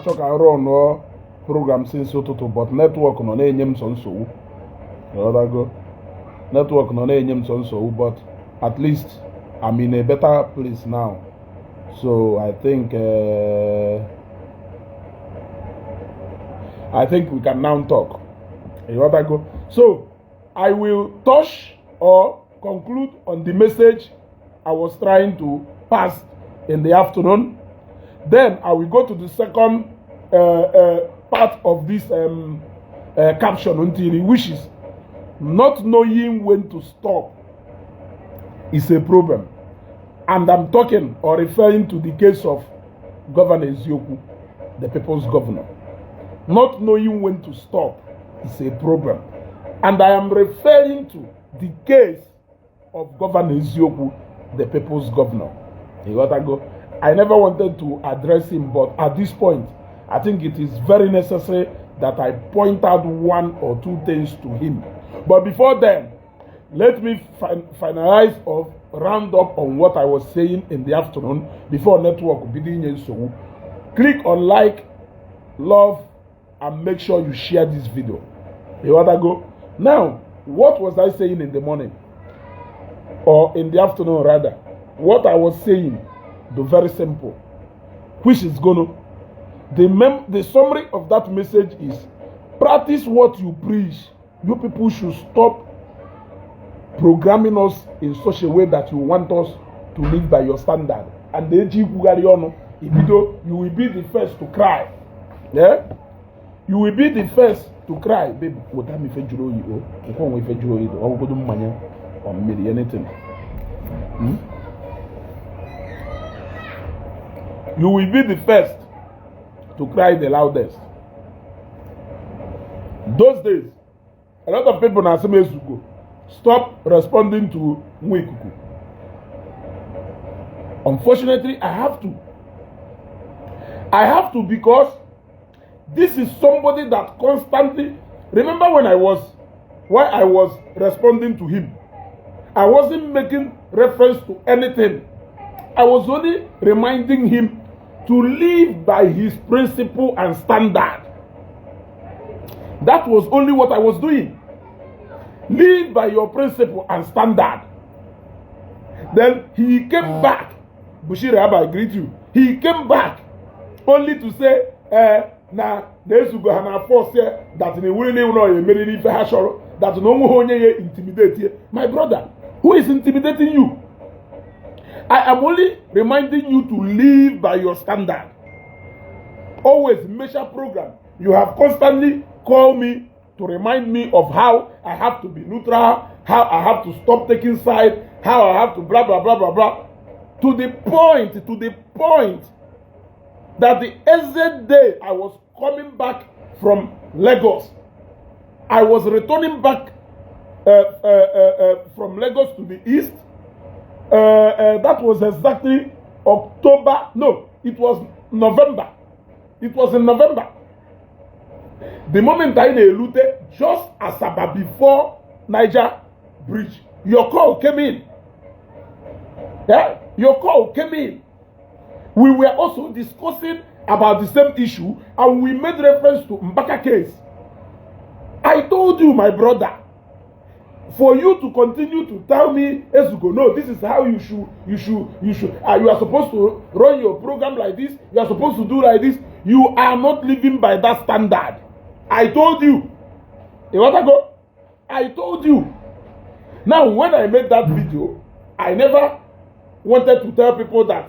Na-achọ ka m rụọ program since ụtụtụ, but network nọ na-enye m sọ nsogbu. Ịghọtago? Network nọ na-enye m sọ nsogbu, but at least I'm in a better place now. So I think we can now talk. Ịghọtago? So I will touch or conclude on the message I was trying to pass in the afternoon. Then I will go to the second part of this caption until he wishes. Not knowing when to stop is a problem. And I'm talking or referring to the case of Governor Eziokwu, the people's governor. Not knowing when to stop is a problem. And I am referring to the case of Governor Eziokwu, the people's governor. You got go. I never wanted to address him, but at this point, I think it is very necessary that I point out one or two things to him. But before then, let me finalize or round up on what I was saying in the afternoon before network bido inye nsogbu. Click on like, love, and make sure you share this video. You want to go? Now, what was I saying in the morning? Or in the afternoon, rather? What I was saying, the very simple, which is gonna the summary of that message is: practice what you preach. You people should stop programming us in such a way that you want us to live by your standard. And the eji ikwugharị ọnụ ibido, you will be the first to cry. Yeah? You will be the first to cry. Babe, weta m ife jụrụ oyi o. Nke onwe ife jụrụ oyi dị, ọ bụgodu mmanya or mmiri, anything. You will be the first to cry the loudest. Those days, a lot of people na-asị m, "Ezugo, stop responding to Nwikuku." Unfortunately, I have to. I have to, because this is somebody that constantly, remember when I was why I was responding to him, I wasn't making reference to anything. I was only reminding him to live by his principle and standard. That was only what I was doing. Live by your principle and standard. Then he came back. Bushiri Abba, I greet you. He came back only to say, na na Ezugo ha na force that na enwere na enwere emeriri ife ha chọrọ, that na onweghị onye ya intimidate. My brother, who is intimidating you? I am only reminding you to live by your standard. Always measure program. You have constantly called me to remind me of how I have to be neutral, how I have to stop taking side, how I have to blah blah blah blah blah. To the point that the exact day I was coming back from Lagos, I was returning back from Lagos to the east. That was exactly October. No, it was November. It was in November. The moment I na-elute just Asaba before Niger Bridge, your call came in. Yeah, your call came in. We were also discussing about the same issue and we made reference to Mbaka case. I told you, my brother, for you to continue to tell me, "Ezugo, no, this is how you are supposed to run your program like this, you are supposed to do like this," you are not living by that standard. I told you. You want to go? I told you. Now, when I made that video, I never wanted to tell people that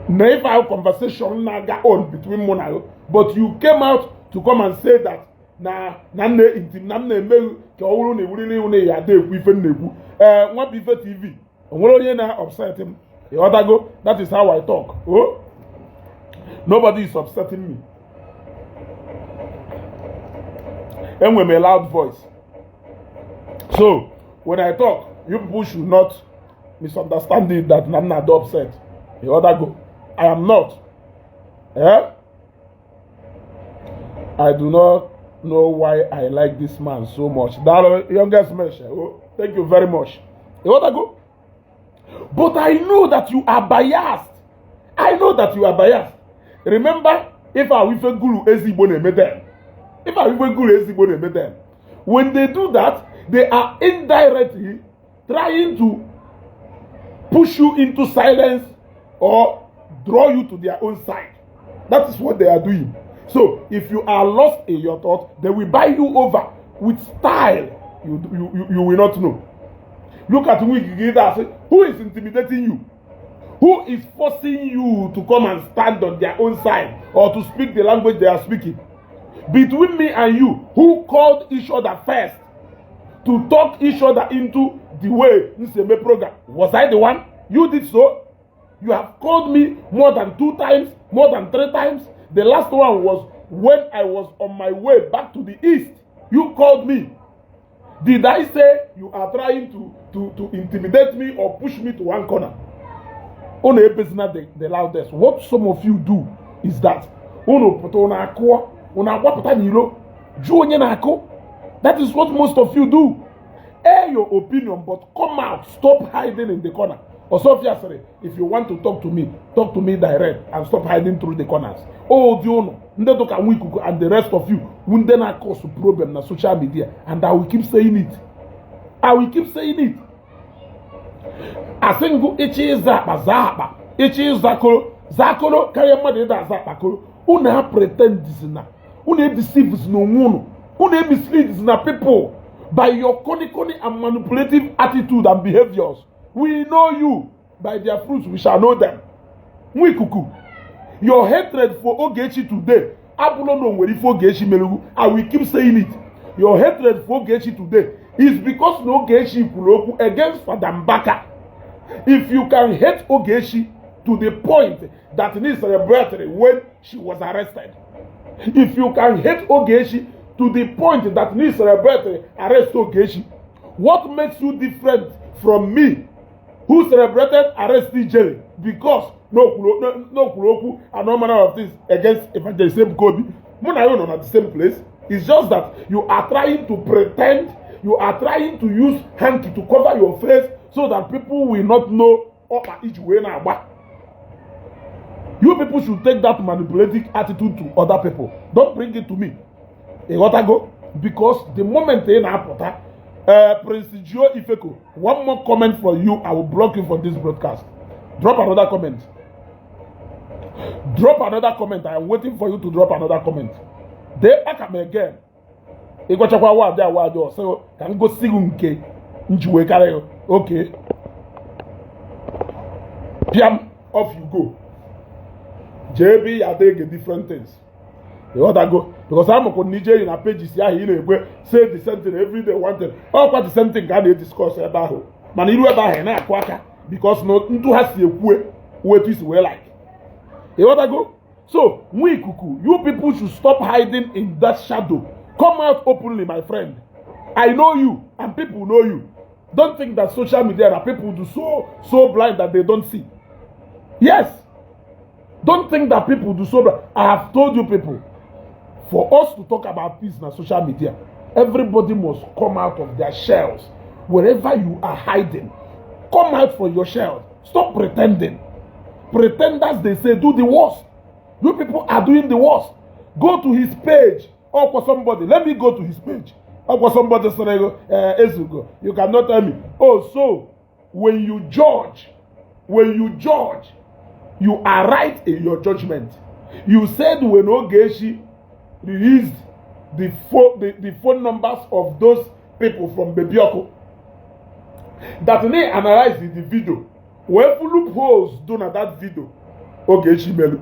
na if our conversation na-aga on between mụ na you, but you came out to come and say that na na nne intim na m na-eme ka ọ bụrụ na ewuriri iwu na ya ada ekwu ife m na-ekwu. Ee, Nwabụ Ife TV, o nwere onye na upset m. Ịghọtago? That is how I talk. Oh, nobody is upsetting me. Enwe m a loud voice, so when I talk, you people should not misunderstand it that na m na-ada upset. Ịghọtago? I am not. Eh? I do not know why I like this man so much. That youngest mesh. Oh, thank you very much. You want to go? But I know that you are biased. I know that you are biased. Remember, if our ife guru ezigbo na-eme them, if our ife guru ezigbo na-eme them, when they do that, they are indirectly trying to push you into silence or draw you to their own side. That is what they are doing. So if you are lost in your thought, they will buy you over with style. You will not know. Look at Wiki. Who is intimidating you? Who is forcing you to come and stand on their own side or to speak the language they are speaking? Between me and you, who called each other first to talk each other into the way Nseme program? Was I the one? You did so. You have called me more than two times, more than three times. The last one was when I was on my way back to the east. You called me. Did I say you are trying to intimidate me or push me to one corner? Unu ebezina the loudest. What some of you do is that unu pụta, unu akụọ, unu agbapụta n'iro jụọ onye na-akụ. That is what most of you do. Air your opinion, but come out. Stop hiding in the corner. Osofia sịrị, if you want to talk to me, talk to me direct and stop hiding through the corners. Oh, dị unu ndị dụka nwa ikuku and the rest of you ndị na-cause problem na social media, and I will keep saying it. I will keep saying it. Asị ngụ, ịchọ ịza akpa, zaa akpa. Ịchọ ịza koro, zaa koro, karịa mmadụ ịda aza akpa koro. Unu a pretend na unu edeceive na onwe unu, unu emislead na people by your cunny cunny and manipulative attitude and behaviors. We know you. By their fruits we shall know them. Nwa ikuku, your hatred for Ogechi today abụrụ na o nwere ife Ogechi merugwu. I will keep saying it. Your hatred for Ogechi today is because na Ogechi kwuru okwu against Fada Mbaka. If you can hate Ogechi to the point that he celebrated when she was arrested, if you can hate Ogechi to the point that he celebrated arrest Ogechi, what makes you different from me who celebrated arrest Ijele because no kwuru okwu and all manner of things against Evangelist Ebuka Obi? Mụ na you nọ na the same place. It's just that you are trying to pretend, you are trying to use hanky to cover your face so that people will not know ọkpa iji wee na-agba. You people should take that manipulative attitude to other people. Don't bring it to me. Ịghọtago? Because the moment ị na-apụta, Prince Gio Ifeko, one more comment for you, I will block you for this broadcast. Drop another comment. Drop another comment. I am waiting for you to drop another comment. They aka m again. Ịgwachakwa wadị awadị ọsọ ka m gosi gị nke njiwe karịa. Okay, piam, off you go. Jee ebe ị ya ada ege different things. Ịghọtago? Because amụkwụ na ije na pages ahụ ị na-ekwe say the same thing every day, one thing, ọkwa the same thing ka a na-ediscuss ebe ahụ. Mana iru ebe ahụ, ị na-akụ aka because na ntụ ha si ekwue wetu isi wee like. Ịghọtago? So nwa ikuku, you people should stop hiding in that shadow. Come out openly, my friend. I know you and people know you. Don't think that social media, that people do so so blind that they don't see. Yes, don't think that people do so blind. I have told you people, for us to talk about peace na social media, everybody must come out of their shells. Wherever you are hiding, come out from your shell. Stop pretending. Pretenders, they say, do the worst. You people are doing the worst. Go to his page. Ọkwa somebody, let me go to his page. Ọkwa somebody sịrị, ezugo, you cannot tell me. Oh, so when you judge, you are right in your judgment. You said when Ogechi released the phone numbers of those people from Bebioko that they analyze the video wee fu loopholes do na that video Ogechi melu,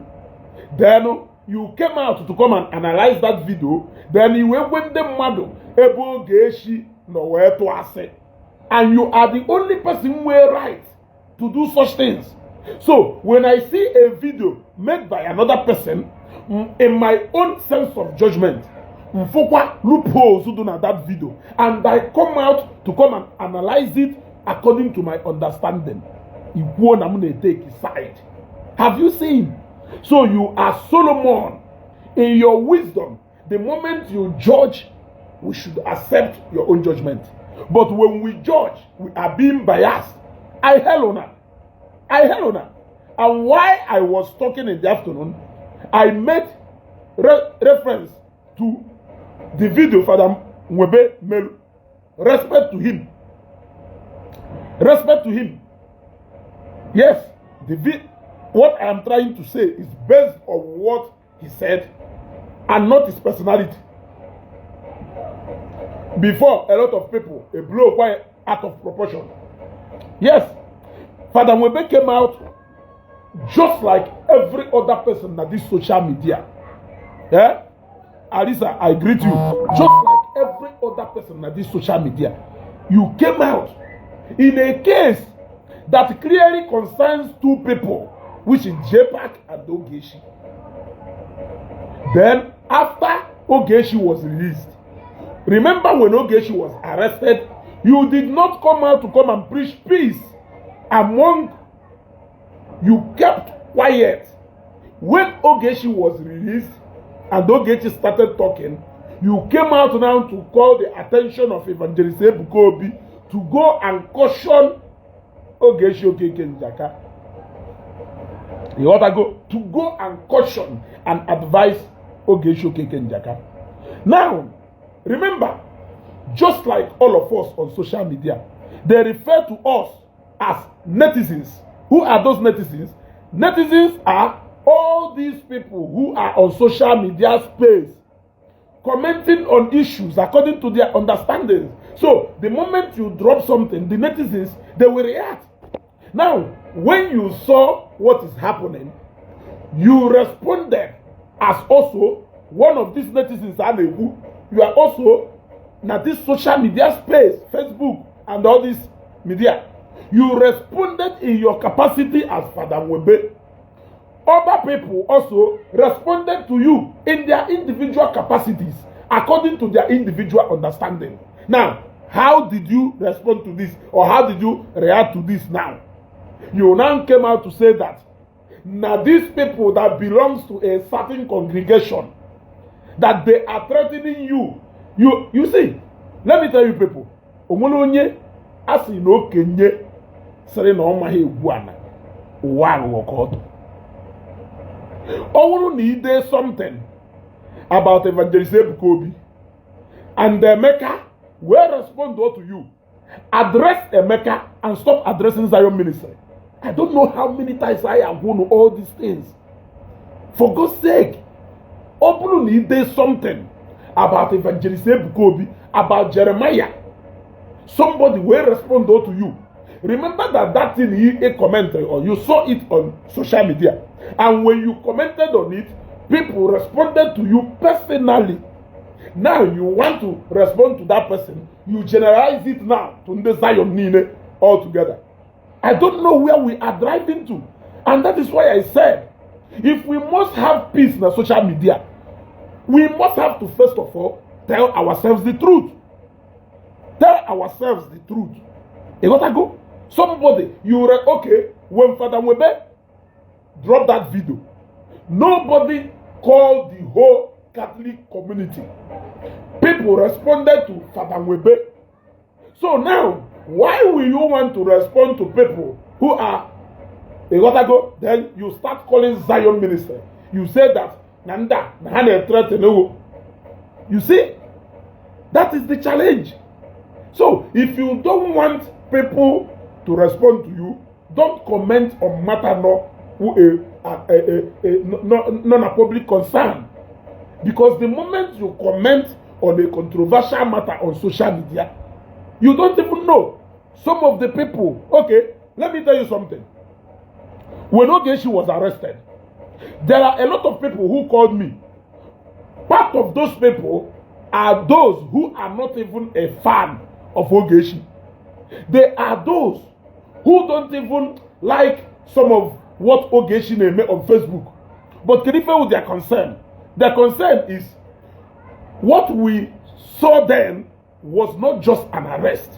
then you came out to come and analyze that video. Then you wee gwe ndị mmadụ ebe Ogechi nọ wee tụọ asị, and you are the only person nwere right to do such things. So when I see a video made by another person, in my own sense of judgment, mfụkwa loopholes do na that video, and I come out to come and analyze it according to my understanding, ikwuo na m na-etake side. Have you seen? So you are Solomon in your wisdom. The moment you judge, we should accept your own judgment, but when we judge, we are being biased. I hell una. I hell una. And why I was talking in the afternoon, I made reference to the video Father Nwebe melu. Respect to him. Respect to him. Yes, what I am trying to say is based on what he said and not his personality. Before, a lot of people, a blow quite out of proportion. Yes, Father Nwebe came out just like every other person na this social media. Yeah? Alisa, I greet you. Just like every other person na this social media. You came out in a case that clearly concerns two people, which is JPAC and Ogechi. Then, after Ogechi was released, remember when Ogechi was arrested, you did not come out to come and preach peace among. You kept quiet. When Ogechi was released and Ogechi started talking, you came out now to call the attention of Evangelist Ebuka Obi to go and caution Ogechi Okeke Njaka. You ought to go and caution and advise Ogechi Okeke Njaka. Now, remember, just like all of us on social media, they refer to us as netizens. Who are those netizens? Netizens are all these people who are on social media space commenting on issues according to their understandings. So the moment you drop something, the netizens, they will react. Now, when you saw what is happening, you responded as also one of these netizens. You are also now this social media space, Facebook and all this media. You responded in your capacity as Father Nwebe. Other people also responded to you in their individual capacities according to their individual understanding. Now, how did you respond to this, or how did you react to this now? You now came out to say that now these people that belongs to a certain congregation, that they are threatening you. You see, let me tell you people, onwere onye a sị na okenye sịrị na ọ maghị egwu ana ụwa aghụghọ ka ọ dị. Ọ bụrụ na ị dee something about Evangelist Ebuka Obi and Emeka will respond to you, address Emeka and stop addressing Zion Ministry. I don't know how many times I have gone all these things. For God's sake, ọ bụrụ na ị dee something about Evangelist Ebuka Obi, about Jeremiah, somebody will respond to you. Remember that that thing he a commentary or you saw it on social media, and when you commented on it, people responded to you personally. Now you want to respond to that person, you generalize it now to ndị Zion niile altogether. I don't know where we are driving to, and that is why I said, if we must have peace in the social media, we must have to first of all tell ourselves the truth. Tell ourselves the truth. You gotta go. Somebody, you okay, when Father Nwebe dropped that video, nobody called the whole Catholic community. People responded to Father Nwebe. So now, why will you want to respond to people who are, you gotta go, then you start calling Zion Ministry. You say that, Nanda, na ha na-threaten you. You see, that is the challenge. So, if you don't want people to respond to you, don't comment on matter no who a, no, not a public concern. Because the moment you comment on a controversial matter on social media, you don't even know. Some of the people, okay, let me tell you something. When Ogechi was arrested, there are a lot of people who called me. Part of those people are those who are not even a fan of Ogechi. They are those who don't even like some of what Ogechi na-eme on Facebook. But kedu ife with their concern? Their concern is what we saw then was not just an arrest.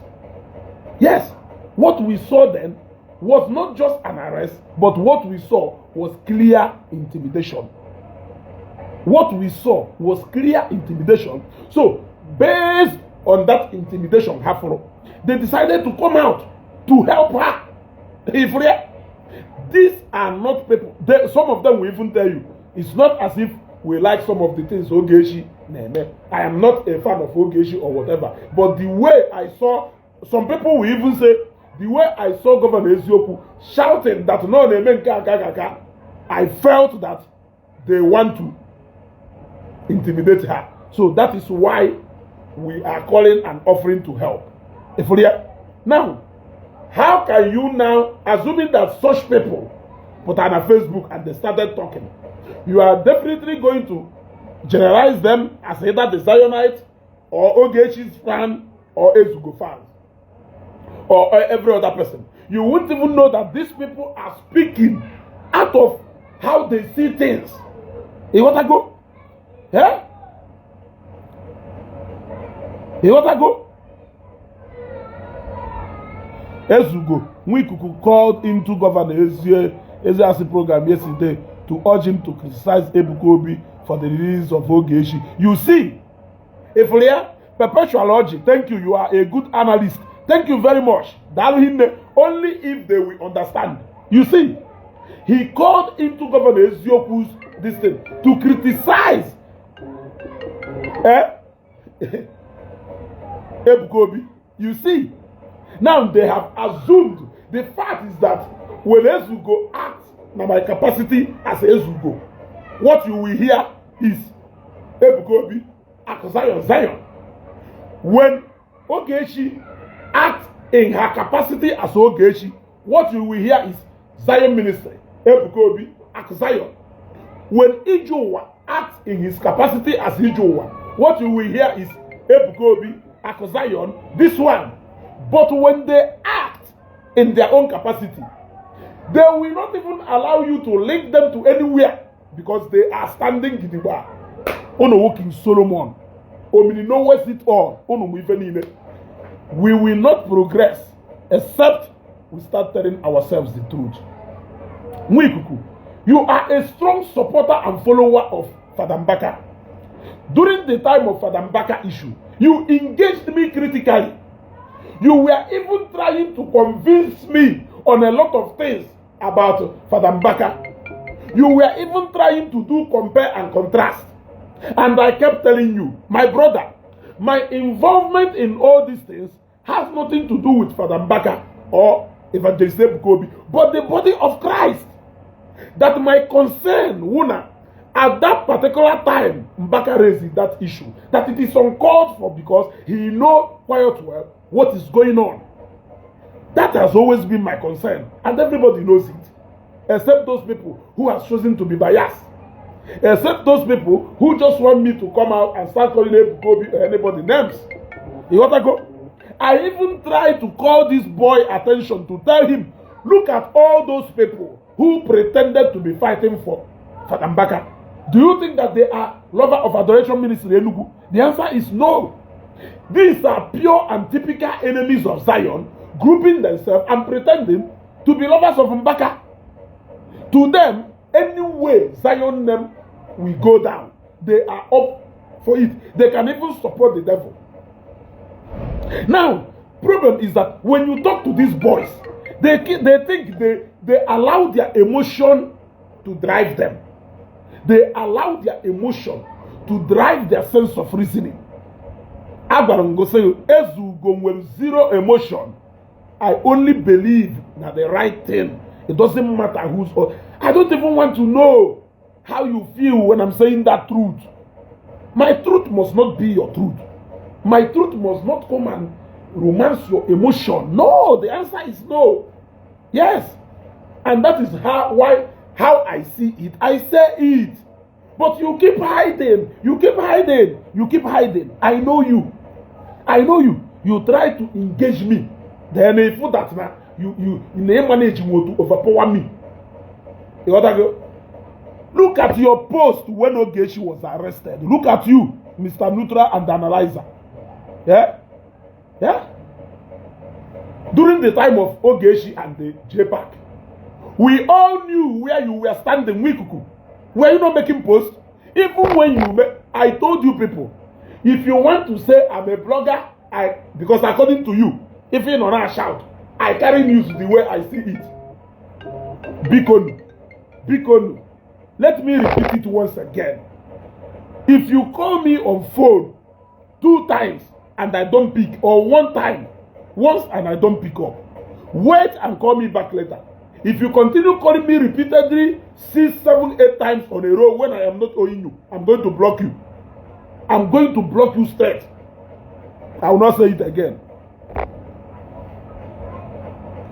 Yes, what we saw then was not just an arrest, but what we saw was clear intimidation. What we saw was clear intimidation. So, based on that intimidation, hafụrụ, they decided to come out to help her. Ifrie. These are not people. Some of them will even tell you, it's not as if we like some of the things Ogechi na-eme. I am not a fan of Ogechi or whatever. But the way I saw, some people will even say, the way I saw Governor Eziokwu shouting that no na-eme nke aka aka, I felt that they want to intimidate her. So that is why we are calling and offering to help. Efuria. Now, how can you now, assuming that such people put on a Facebook and they started talking, you are definitely going to generalize them as either the Zionite or Ogechi's fan or Ezugo fans or every other person. You wouldn't even know that these people are speaking out of how they see things. You want to go? Yeah? You want to go? Ezugo Nwikuku called into Governor Ezeasi program yesterday to urge him to criticize Ebuka Obi for the release of Ogechi. You see, Efuria, Perpetual Orji, thank you. You are a good analyst. Thank you very much. Daalụ hinne. Only if they will understand. You see, he called into Governor Eziokwu's this thing to criticize, eh? Ebuka Obi. You see, now they have assumed. The fact is that when Ezugo acts na my capacity as Ezugo, what you will hear is Ebuka Obi, Aku Zion, Zion. When Ogechi acts in her capacity as Ogechi, what you will hear is Zion Ministry, Ebuka Obi, Aku Zion. When Ijowa acts in his capacity as Ijowa, what you will hear is Ebuka Obi, Aku Zion, this one. But when they act in their own capacity, they will not even allow you to link them to anywhere because they are standing gidigba. Unu wụ King Solomon. Omini knows it all. Unu mụ ife niile. We will not progress except we start telling ourselves the truth. Nwikuku, you are a strong supporter and follower of Father Mbaka. During the time of Father Mbaka issue, you engaged me critically. You were even trying to convince me on a lot of things about Father Mbaka. You were even trying to do compare and contrast. And I kept telling you, my brother, my involvement in all these things has nothing to do with Father Mbaka or Evangelist Ebuka Obi, but the body of Christ. That my concern, Wuna, at that particular time, Mbaka raised that issue, that it is uncalled for because he know quite well what is going on. That has always been my concern, and everybody knows it, except those people who have chosen to be biased, except those people who just want me to come out and start calling Ebuka Obi or anybody names. You want to go? I even tried to call this boy attention to tell him, look at all those people who pretended to be fighting for Father Mbaka. Do you think that they are lover of Adoration Ministry Enugu? The answer is no. These are pure and typical enemies of Zion, grouping themselves and pretending to be lovers of Mbaka. To them, any way Zion name will go down, they are up for it. They can even support the devil. Now, problem is that when you talk to these boys, they think they allow their emotion to drive them. They allow their emotion to drive their sense of reasoning. Agwara m gosi Ezugo nwere zero emotion. I only believe na the right thing. It doesn't matter who's. I don't even want to know how you feel when I'm saying that truth. My truth must not be your truth. My truth must not come and romance your emotion. No, the answer is no. Yes. And that is how I see it. I say it. But you keep hiding. You keep hiding. You keep hiding. I know you. I know you. You try to engage me. Then if you that now you manage to overpower me. You got to go. Look at your post when Ogechi was arrested. Look at you, Mr. Neutral and Analyzer. Yeah? Yeah? During the time of Ogechi and the JPAC, we all knew where you were standing, Wikuku. Were you not making posts? Even when you make, I told you people, if you want to say I'm a blogger, I because according to you, if you not shout, I carry news the way I see it. Bikonu, bikonu, let me repeat it once again. If you call me on phone two times and I don't pick, or one time, once and I don't pick up, wait and call me back later. If you continue calling me repeatedly six, seven, eight times on a row when I am not owing you, I'm going to block you. I'm going to block you straight. I will not say it again.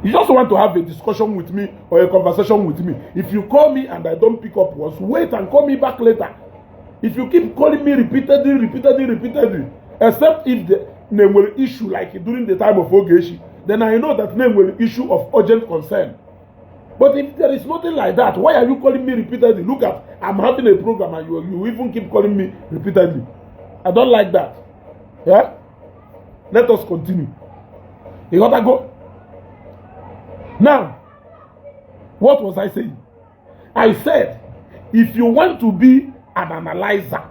You just want to have a discussion with me or a conversation with me. If you call me and I don't pick up once, wait and call me back later. If you keep calling me repeatedly, repeatedly, repeatedly, except if the name will issue like during the time of Ogechi, then I know that name will issue of urgent concern. But if there is nothing like that, why are you calling me repeatedly? Look at, I'm having a program and you even keep calling me repeatedly. I don't like that. Yeah? Let us continue. You gotta go. Now, what was I saying? I said, if you want to be an analyzer,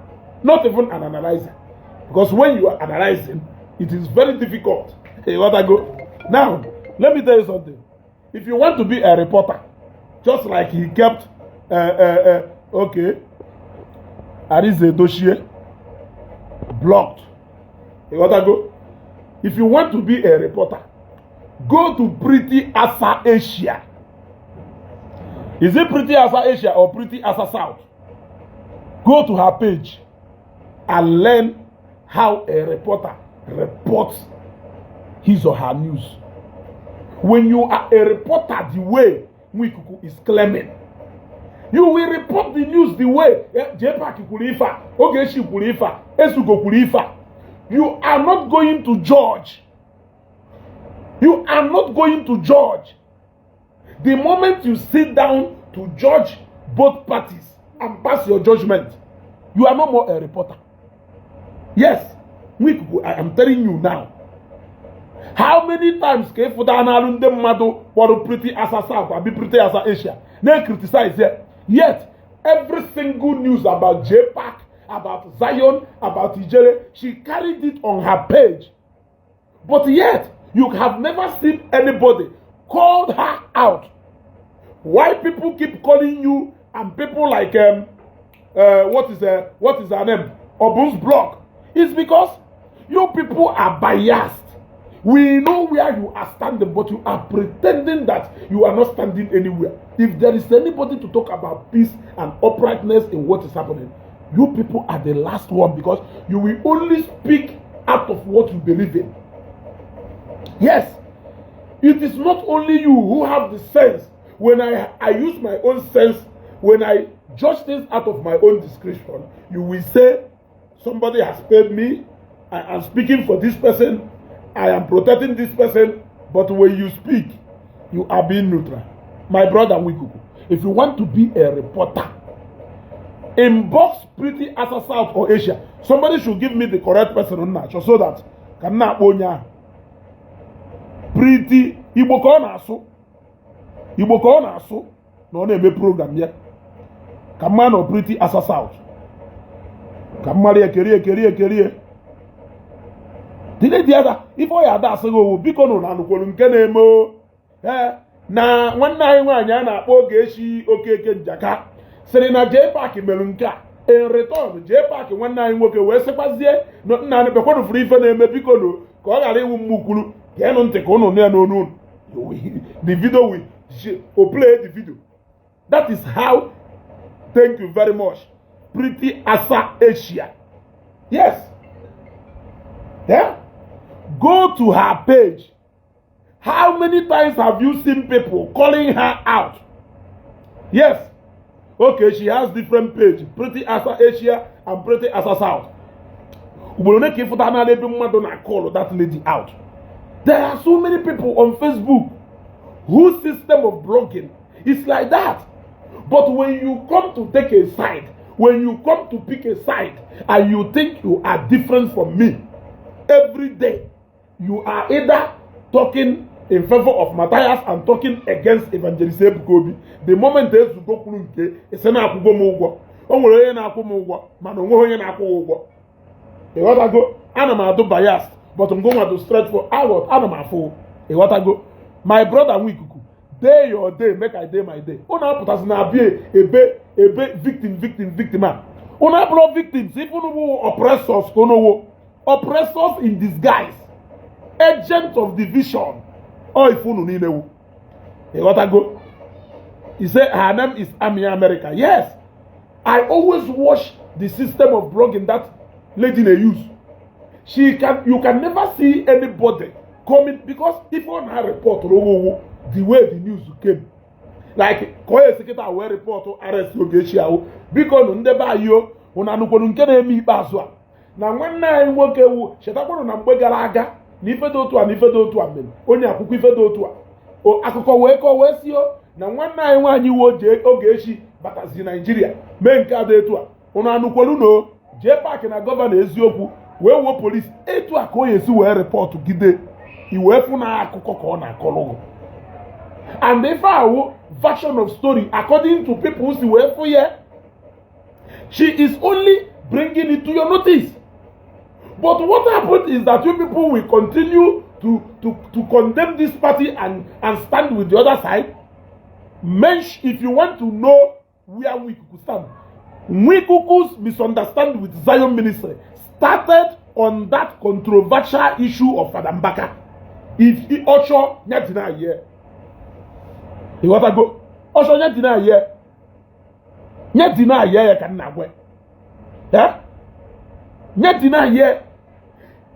not even an analyzer, because when you are analyzing, it is very difficult. You gotta go. Now, let me tell you something. If you want to be a reporter, just like he kept, okay, Arize Doshie blocked. You gotta go. If you want to be a reporter, go to Pretty Asa Asia. Is it Pretty Asa Asia or Pretty Asa South? Go to her page and learn how a reporter reports his or her news. When you are a reporter the way Nwikuku is claiming, you will report the news the way JPAC kwuru ife a, Ogechi kwuru ife a, Ezugo kwuru ife a. You are not going to judge. You are not going to judge. The moment you sit down to judge both parties and pass your judgment, you are no more a reporter. Yes, Nwikuku, I am telling you now. How many times ka ịfụta n'alụ ndị mmadụ kpọrọ Pretty Asa South abi Pretty Asa Asia na-criticize ya? Yet every single news about JPAC, about Zion, about Ijele, she carried it on her page. But yet you have never seen anybody called her out. Why people keep calling you and people like what is her name, Obun's blog, is because you people are biased. We know where you are standing, but you are pretending that you are not standing anywhere. If there is anybody to talk about peace and uprightness in what is happening, you people are the last one, because you will only speak out of what you believe in. Yes, it is not only you who have the sense. When I use my own sense, when I judge things out of my own discretion, you will say, somebody has paid me, I am speaking for this person, I am protecting this person. But when you speak, you are being neutral. My brother Nwikuku, if you want to be a reporter, inbox Pretty Asa South or Asia. Somebody should give me the correct person on that, so that ka m na-akpọ onye ahụ. Pretty Igbo ka ọ na-asụ, Igbo ka ọ na-asụ na ọ na-eme program ya, ka mma nọ Pretty Asa South, ka mmadụ ya kerie kerie kerie dile dị ada ife ọ ya ada asịghị owu. Biko nụ na anụkwuru nke na-eme o. Ee, na nwanne anyị nwaanyị a na-akpọ Ogechi Okeke Njaka sịrị na JPAC mere nke a. In return, JPAC nwanne anyị nwoke wee sịkwazie na nna anyị bekwanụfuru ife na-eme. Biko nụ, ka ọ ghara iwu mma ukwuru, geenụ ntị ka ụnụ nụ ya n'onu unu. The video will o play the video. That is how. Thank you very much, Pretty Asa Asia. Yes, yeah, go to her page. How many times have you seen people calling her out? Yes, okay, she has different page, Pretty Asa Asia and Pretty Asa South. Ugboro ole ka ịfụta n'ala ebe mmadụ na call that lady out? There are so many people on Facebook whose system of blogging is like that. But when you come to take a side, when you come to pick a side and you think you are different from me, every day you are either talking in favor of Matthias and talking against Evangelist Ebuka Obi. The moment Ezugo kwuru nke isi na-akwụgo m ụgwọ, o nwere onye na-akwụ m ụgwọ, mana onweghị onye na-akwụ m ụgwọ. Ịghọtago? Ana m adụ biased, but ngụnwa do straight for aghọt ana m afụ. Ịghọtago, my brother Nwikuku? Dey your day, make I dey my day. Unu apụtasị na abịa ebe ebe victim, victim, victim a. Unu abụrụ victims. If unu bụ oppressors, ka unu wụ oppressors in disguise, agent of division. Ọ ife unu niile wu. Ịghọtago? He say her name is Army America. Yes, I always watch the system of blogging that lady dey use. She can, you can never see anybody coming, because if on her report owowo, the way the news came, like ka ọ esi kịta wee report arrest Ogechi ahụ. Biko nụ, ndị be anyị o, unu anụkwanu nke na-eme ikpeazụ a na nwanne anyị nwoke wu. Chetakwanụ na mgbe gara aga na ife dị otu a na ife dị otu a mere onye akwụkwọ ife dị otu a. O akụkọ wee kọọ wee si o na nwanne anyị nwaanyị wu Ogechi batazi Naijiria mee nke a dị etu a. Unu anụkwelu na o jee paakị na governor eziokwu wee wuo polisi etu a ka o esi wee report gide i wee fụ na akụkọ ka ọ na-akọrọ gụ. And ife awụ version of story according to people si wee fụ ya. She is only bringing it to your notice, but what happened is that you people will continue to condemn this party and stand with the other side. Mensch, if you want to know where Nwikuku stand, Nwikuku's misunderstanding with Zion Ministry started on that controversial issue of Father Mbaka. If he ọchọ ya deny here, ịghọtago? Ọchọ ya deny here, ya deny here ya ka nna gwe ya ya deny here.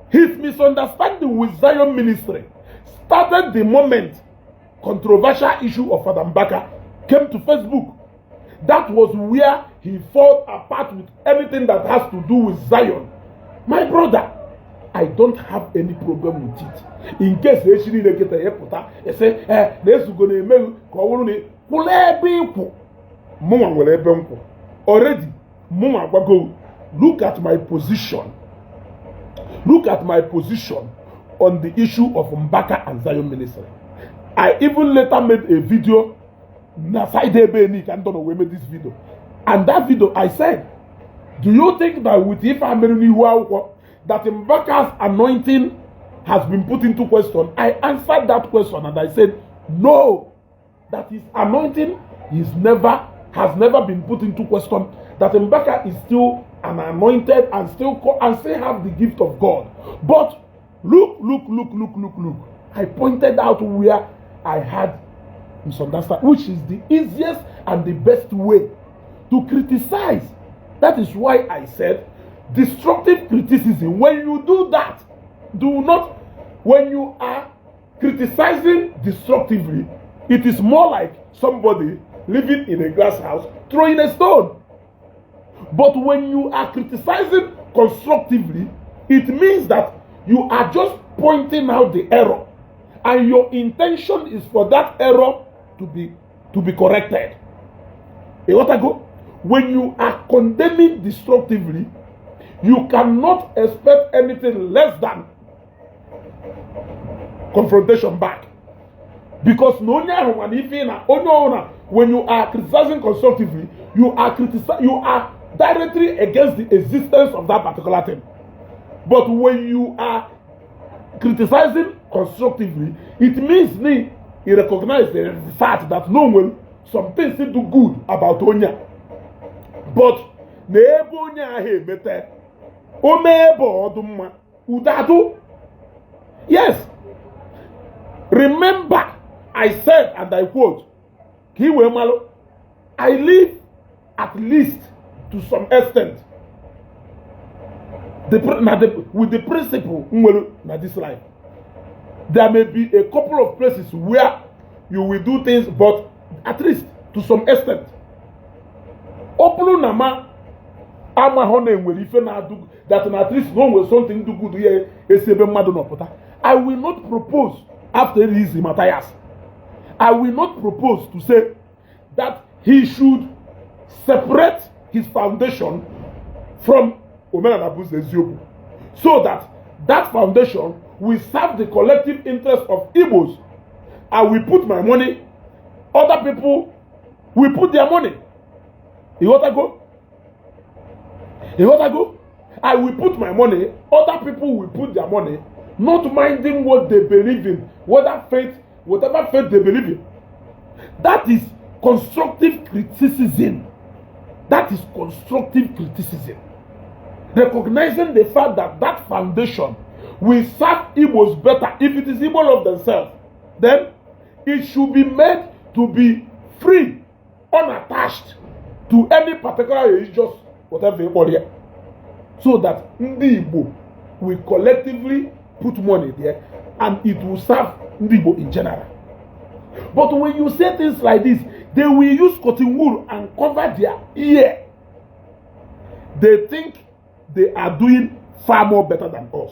His misunderstanding with Zion Ministry started the moment controversial issue of Father Mbaka came to Facebook. That was where he fell apart with anything that has to do with Zion. My brother, I don't have any problem with it. In case echi niile kịta ya pụta ese ee na-ezugo na-emeghu ka ọ bụrụ na kwụrụ ebe ịkwụ, mụnwa nwere ebe m kwụ already. Mụnwa gwago, look at my position, look at my position on the issue of Mbaka and Zion Ministry. I even later made a video na side ebe ni ka ndọ na wee made this video, and that video I said, do you think that with ife a mere n'ihu akwụkwọ that Mbaka's anointing has been put into question? I answered that question and I said no, that his anointing is never has never been put into question, that Mbaka is still an anointed and still and still have the gift of God. But look, look, look, look, look, look, I pointed out where I had misunderstand, which is the easiest and the best way to criticize. That is why I said destructive criticism, when you do that, do not, when you are criticizing destructively, it is more like somebody living in a glass house throwing a stone. But when you are criticizing constructively, it means that you are just pointing out the error and your intention is for that error to be corrected. Ịghọtago? When you are condemning destructively, you cannot expect anything less than confrontation back, because na onye ahụ mana ife na onye ọbụla, when you are criticizing constructively, you are directly against the existence of that particular thing. But when you are criticizing constructively, it means ni you recognize the fact that no nwere some things do good about onye a, but na ebe onye ahụ emete o mee ebe ọdụ mma udo adụ. Yes, remember I said, and I quote, ka ị wee malụ, I live at least to some extent the, na the, with the principle nwere na this life. There may be a couple of places where you will do things, but at least to some extent, ọ bụrụ na ma amahọ na enwere ife na-adụ that na at least na o nwere something do good ya esi ebe mmadụ nọpụta, I will not propose after release Matthias, I will not propose to say that he should separate his foundation from Omenala bụ Ụzọ Eziokwu so that that foundation will serve the collective interest of Igbos. I will put my money, other people will put their money. Ịghọtago? Ịghọtago? I will put my money, other people will put their money, not minding what they believe in, whether faith, whatever faith they believe in. That is constructive criticism. That is constructive criticism, recognizing the fact that that foundation will serve Igbos better. If it is Igbo love themselves, then it should be made to be free, unattached to any particular religious whatever you call it, so that ndị Igbo will collectively put money there and it will serve ndị Igbo in general. But when you say things like this, they will use cotton wool and cover their ear. They think they are doing far more better than us.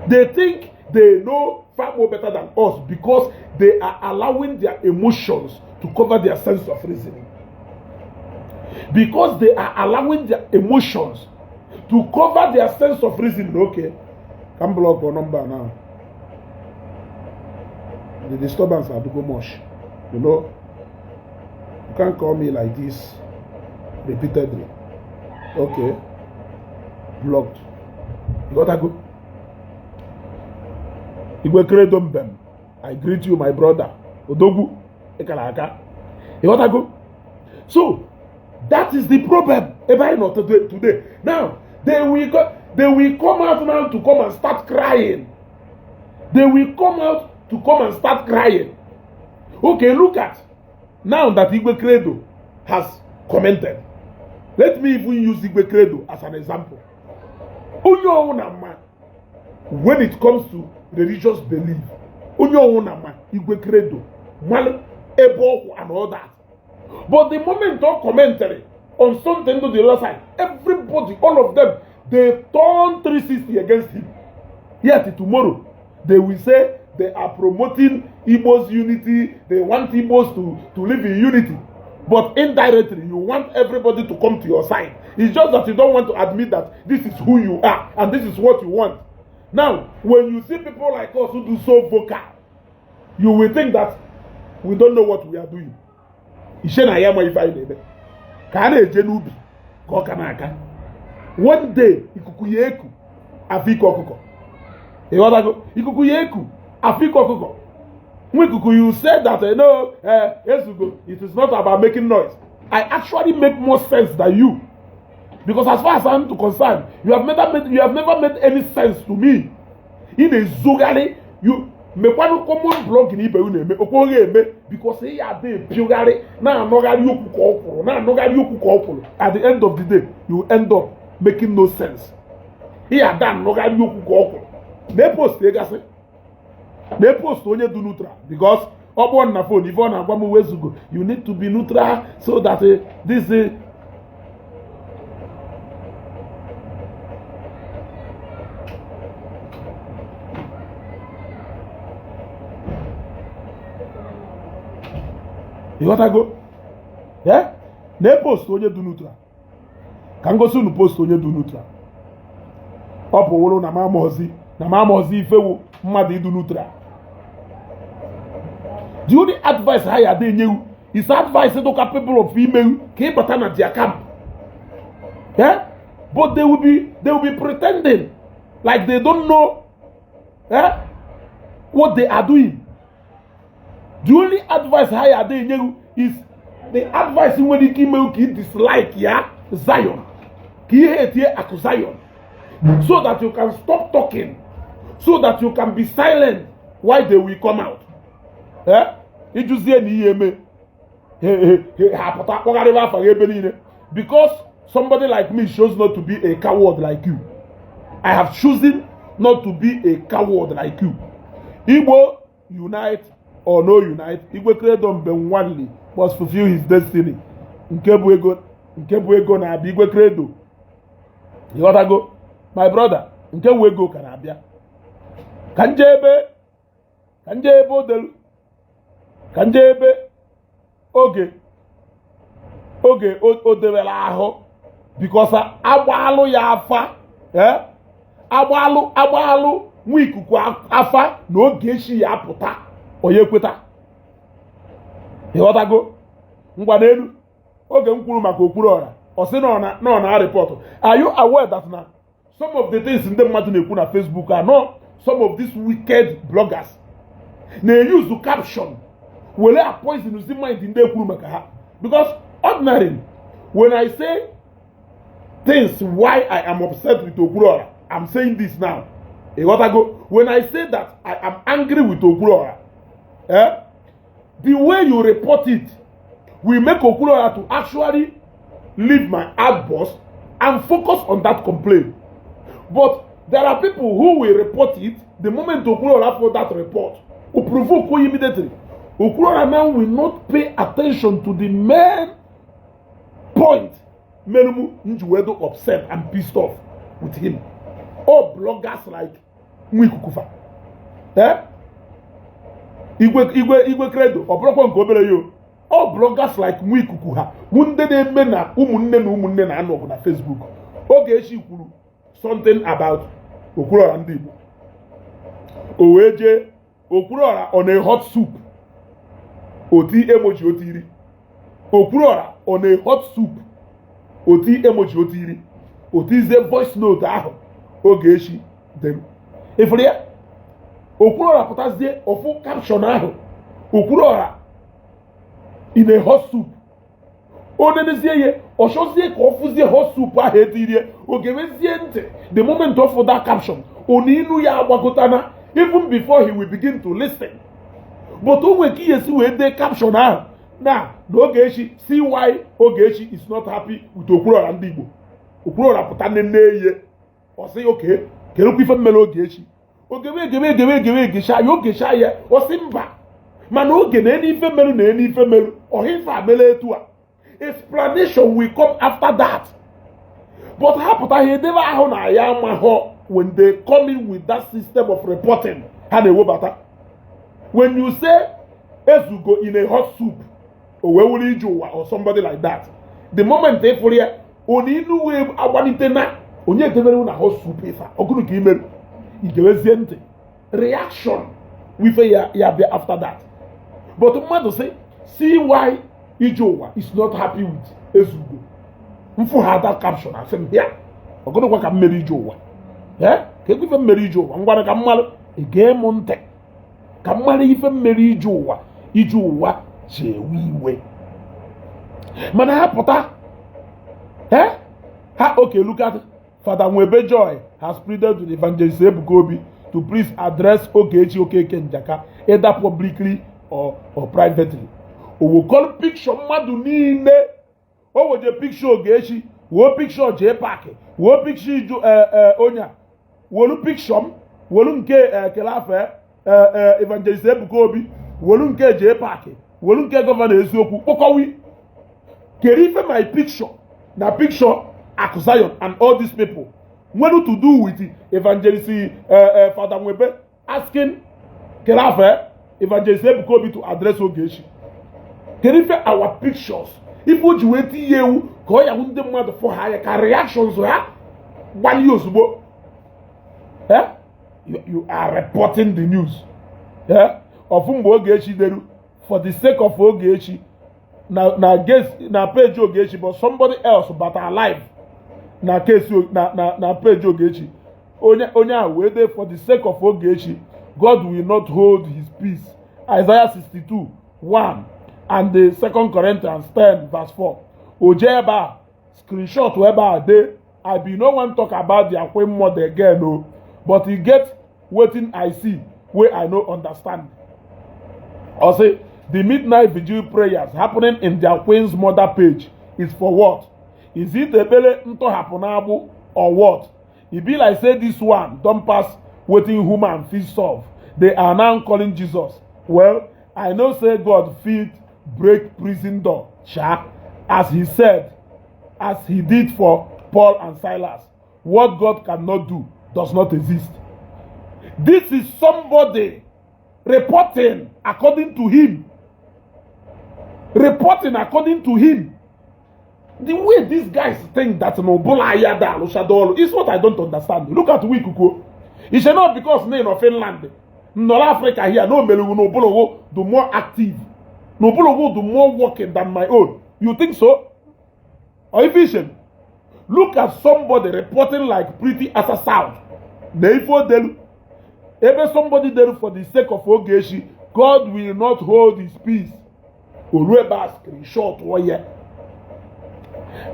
They think they know far more better than us because they are allowing their emotions to cover their sense of reasoning. Because they are allowing their emotions to cover their sense of reasoning. Okay, can block your number now. The disturbance are too much. You can't call me like this repeatedly. Okay, blocked. You gotta go. Igwe Credo Mbem, I greet you, my brother. Odogwu, ịkara aka. You gotta go. So, that is the problem. Ebe anyị nọ today. Now, they will come out now to come and start crying. They will come out to come and start crying. Okay, look at now that Igwe Credo has commented. Let me even use Igwe Credo as an example. Onye ọwụna ma, when it comes to religious belief, onye ọwụna ma Igwe Credo malụ ebe ọkwụ and all that. But the moment of commentary on something to the other side, everybody, all of them, they turn 360 against him. Yet tomorrow, they will say they are promoting Igbo's unity. They want Igbos to live in unity. But indirectly, you want everybody to come to your side. It's just that you don't want to admit that this is who you are and this is what you want. Now, when you see people like us who do so vocal, you will think that we don't know what we are doing. Ishe na ya ma ife anyị na-eme ka a na-eje n'ubi ka ọ ka na-aka. One day, ikuku ya eku afọ ike ọkụkọ. Ịghọtago? Ikuku ya eku afọ ike ọkụkọ. Nwa ikuku, you said that no, Ezugo, it is not about making noise. I actually make more sense than you, because as far as I'm concerned, you have never made any sense to me. Ị na-ezogharị. You mekwanụ common blogging ibe unu eme okwu eme, because ị ya ada epiogharị na-anọgharị okwu ka ọ kwụrụ, na-anọgharị okwu ka ọ kwụrụ. At the end of the day, you end up making no sense. Ị ya ada anọgharị okwu ka ọ kwụrụ na-epost gasị na-epost onye dị neutral, because ọ kpọọ na phone, ife ọ na-agwa m, "Wezugo, you need to be neutral so that this ịghọtago?" Yeah? Na-epost onye dị neutral ka m gosi unu post onye dị neutral. Ọ pụwụrụ na mamaozi na mamaozi ifewu mmadụ ịdụ neutral. The only advice ha ya ada enyewu is advice dị capable of imewu ka ị bata na their camp. Yeah? But they will be pretending like they don't know, yeah, what they are doing. The only advice ha ya ada enyewu is the advice nwere ike imewu ka ị dislike ya Zion, ka ihe etie akụ Zion, so that you can stop talking, so that you can be silent while they will come out. Eh? Ịjụzie na ihe eme ha pụta kpọgharịba afa gị ebe niile, because somebody like me chose not to be a coward like you. I have chosen not to be a coward like you. Igbo unite or no unite, Igwe Credo Mbenwanli must fulfill his destiny. Nke bụ ego, nke bụ ego na-abịa. Igwe Credo, ịghọtago, my brother? Nke bụ ego ka na-abịa. Ka nje ebe, ka nje ebe o delu, ka nje ebe oge oge o dewere ahụ, because agbaalụ ya afa, eh? Agbaalụ agbaalụ nwa ikuku afa na oge echi ya apụta, onye kweta. Ịghọtago? Ngwa n'elu oge m kwuru maka okpuru ọra, ọ sị na ọ na report. Are you aware that na some of the things ndị mmadụ na-ekwu na Facebook are not some of these wicked bloggers na-use caption Were a poison si mind ndị ekwuru maka ha, because ordinarily, when I say things why I am upset with Okwuluora, I'm saying this now, ịghọtago? When I say that I am angry with Okwuluora, eh, the way you report it will make Okwuluora to actually leave my outburst and focus on that complaint. But there are people who will report it, the moment Okwuluora for that report will provoke you immediately. Okwuluora now will not pay attention to the main point mere mụ m ji wee do upset and pissed off with him. All bloggers like Nwikukufa, eh? Igwe Igwe Igwe Credo, ọ bụrụkwa nke obere yo. All bloggers like Nwikuku, ha wụ ndị na-eme na ụmụnne na ụmụnne na-anọ ọgụ na Facebook. Ogechi kwuru something about Okwuluora ndị Igbo, o wee jee Okwuluora on a hot soup, oti emoji, otiri Okwuluora on a hot soup, oti emoji, otiri otizie voice note ahụ Ogechi dere ifuru ya. Okwuluora pụtazie ofu caption ahụ, Okwuluora in a hot soup, o nenezie ya, ọ chọzie ka ọ fụzie hot soup ahụ etirie ogewezie ntị. The moment of that caption, onu ya agbagotana even before he will begin to listen. But o nwere ka ihe esi wee dee caption ahụ na Ogechi, see why Ogechi is not happy with Okwuluora ndị Igbo. Okwuluora pụta nene ihe, ọ sị oke kelekwa ife mmere Ogechi. Ogewe egewe egewe egewe egecha ya, ogecha ya, ọ sị mba, mana oge na enu ife merụ na enu ife merụ ọha ife amele etu a. Explanation will come after that. But ha pụta, ha edebe ahụ na ya amahọ. When they come in with that system of reporting ha na-ewebata, when you say Ezugo in a hot soup, o wee wuru ije ụwa or somebody like that, the moment ị fụrụ ya oni inu wee agbalite na onye edebere na hot soup, ife a ọgụrụ ka imerụ igewezie ntị, reaction wife ya ya bịa after that. But mmadụ sị, "See why ije ụwa is not happy with Ezugo," mfụ ha that caption, asị m ya ọgụrụkwa ka m mere ije ụwa, ee, ka ekwe ife mmere ije ụwa ngwara ka mmalụ egee m ntị ka m mara ife mmere ije ụwa, ije ụwa ji ewe iwe. Mana ha pụta, eh, ha okay, look at Father Nwebe Joy has pleaded with Evangelist Ebuka Obi to please address Ogechi Okeke Njaka either publicly or privately. O wekọrọ picture mmadụ niile, o weje picture Ogechi, woo picture J Park, woo picture iju onye a, wolu picture m, wolu nke kelafe Evangelist Ebuka Obi, wolu nke J Park, wolu nke Governor Eziokwu, kpọkọwi kere ife. My picture na picture Akụ Zion and all these people nwere to do with Evangelist Father Nwebe asking kelafe Evangelist Ebuka Obi to address Ogechi. Kedu ife our pictures, ife o ji wee tinye ewu ka ọ yahụ ndị mmadụ fụ ha anya ka reactions ha gbalie ozugbo? Eh? You are reporting the news, eh? Ọfụ mgbe Ogechi deru "for the sake of Ogechi" na guest na page Ogechi, but somebody else bata alive na case na page Ogechi, onye ahụ wee dee, "For the sake of Ogechi, God will not hold his peace, Isaiah 62:1 and the Second Corinthians 10 verse 4." O jee ebe a, screenshot ebe a, dee, "I be no wan talk about their queen mother again o, but e get wetin I see wey I no understand." Ọ sị the midnight vigil prayers happening in their queen's mother page is for what? Is it ekpere ntọhapụ n'agbụ or what? E be like say this one don pass wetin human fit solve. They are now calling Jesus. Well, I know say God fit break prison door sha, as he said, as he did for Paul and Silas. What God cannot do does not exist." This is somebody reporting according to him, reporting according to him. The way these guys think that n'ụbụla ya da alụchado ọrụ is what I don't understand. Look at Wikuko. It's not because na nọ Finland, nọrọ Africa here, na omerewu n'ụbụrụ wo the more active, n'ụbụrụ wo the more working than my own. You think so? Or efficient? Look at somebody reporting like Pretty Asa South na ife odelu ebe somebody delu, "For the sake of Ogechi, God will not hold his peace. Oru ebe a, screenshot ya.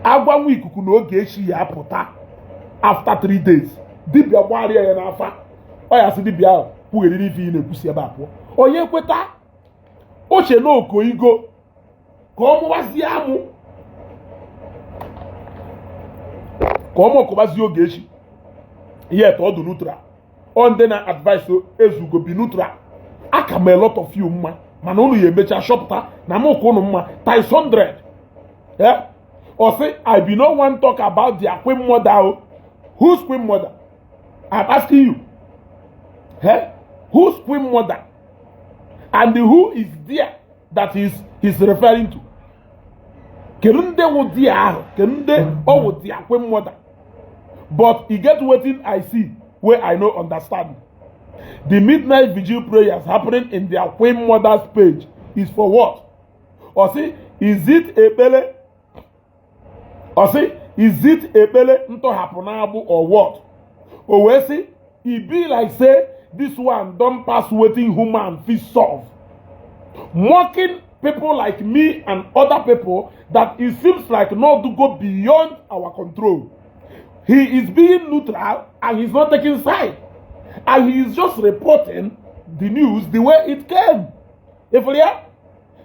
Agwanwe ikuku na Ogechi ya apụta after 3 days. Dibịa gbagharịa ya n'afa, ọ ya sị dibịa ahụ kwugheriri ife ị na-ekwusi ebe a pụọ. Onye kweta oche na okoigo ka ọ mụwazie amụ, ka ọ mụkọbazie Ogechi. Yet ọ dị neutral. Ọ ndị na advice ezugo bi neutral. Aka m a lot of you mma, mana unu ya emecha chọpụta na mụ ka unu mma times 100. Eh? Ọ sị, "I be no wan talk about their queen mother o." Whose queen mother? I'm asking you. Eh? Whose queen mother? And who is there that is he's referring to? Kedu ndị wụ di ahụ? Kedu ndị ọ wụ their queen mother? But e get wetin I see wey I no understand. The midnight vigil prayers happening in their queen mother's page is for what? Ọ sị, is it ekpele? Ọ sị, is it ekpele ntọhapụ n'agbụ or what? O wee sị, e be like say this one don pass wetin human fit solve. Mocking people like me and other people that it seems like not to go beyond our control. He is being neutral and he's not taking side. And he is just reporting the news the way it came. If ya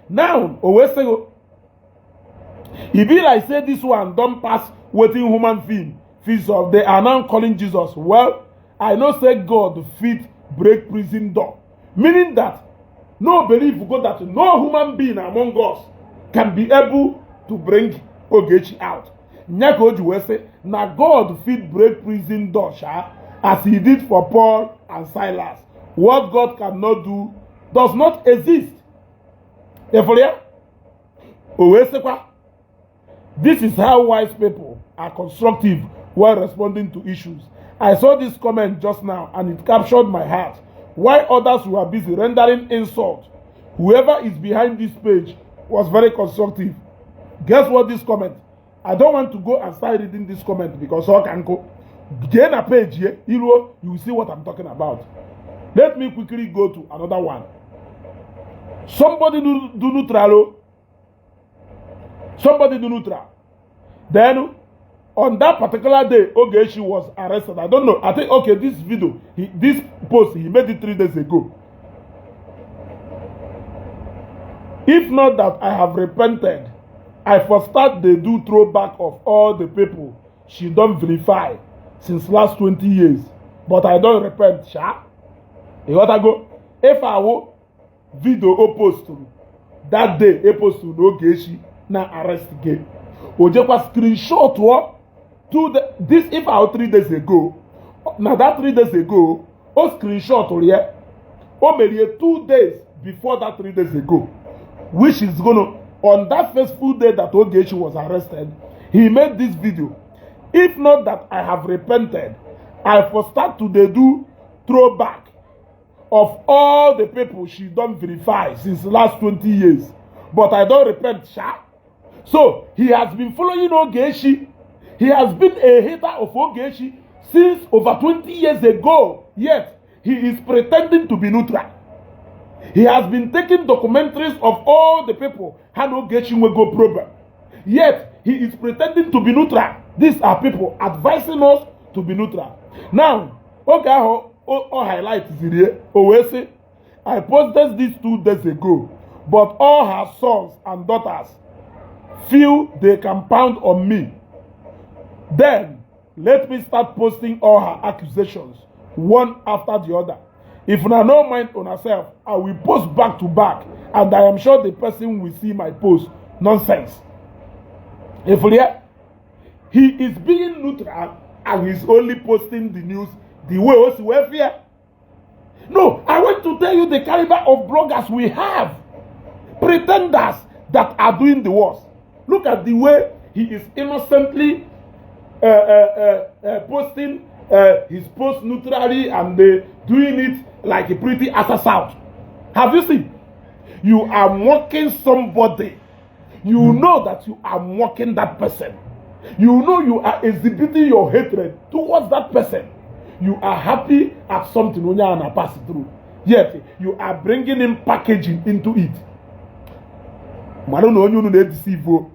now, o wee sị, e be like say this one don pass wetin human being fit solve. They are now calling Jesus. Well, I know say God fit break prison door. Meaning that no believe go that no human being among us can be able to bring Ogechi out. Nya ka o ji wee sị na God fit break prison door sha, as he did for Paul and Silas. What God cannot do does not exist. Ịfụrụ ya? O wee sịkwa, this is how wise people are constructive while responding to issues. I saw this comment just now and it captured my heart. While others were busy rendering insult, whoever is behind this page was very constructive. Guess what this comment? I don't want to go and start reading this comment because all can go. Gain a page here, you will see what I'm talking about. Let me quickly go to another one. Somebody do neutral. Oh. Somebody do neutral. Then on that particular day, Ogechi was arrested. I don't know. I think, okay, this video, this post, he made it 3 days ago. If not that I have repented, I for start dey do throwback of all the people she don verify since last 20 years. But I don repent, sha. Ịghọtago? If I will video o posturu that day, e posturu na Ogechi na arrest gị. O jekwa screenshot ọ this if I 3 days ago. Na that 3 days ago, o screenshot ya. O merie 2 days before that 3 days ago, which is gonna on that fateful day that Ogechi was arrested, he made this video. If not that I have repented, I for start to dey do throwback of all the people she don verify since last 20 years. But I don repent, sha. So he has been following Ogechi. He has been a hater of Ogechi since over 20 years ago. Yet he is pretending to be neutral. He has been taking documentaries of all the people ha na Ogechi nwego problem. Yet he is pretending to be neutral. These are people advising us to be neutral. Now, oge ahụ o highlight ziri ya, o wee sị, I posted this 2 days ago, but all her sons and daughters feel they can pound on me. Then let me start posting all her accusations one after the other. If una no mind una self, I will post back to back, and I am sure the person will see my post. Nonsense. If he is being neutral and he's only posting the news the way o si wee fear. No, I want to tell you the caliber of bloggers we have. Pretenders that are doing the worst. Look at the way he is innocently posting his post neutrally and doing it like a pretty asa south. Have you seen? You are mocking somebody. You know that you are mocking that person. You know you are exhibiting your hatred towards that person. You are happy at something onye a na pass through. Yet you are bringing in packaging into it. Mara na onye unu na-edeceive o,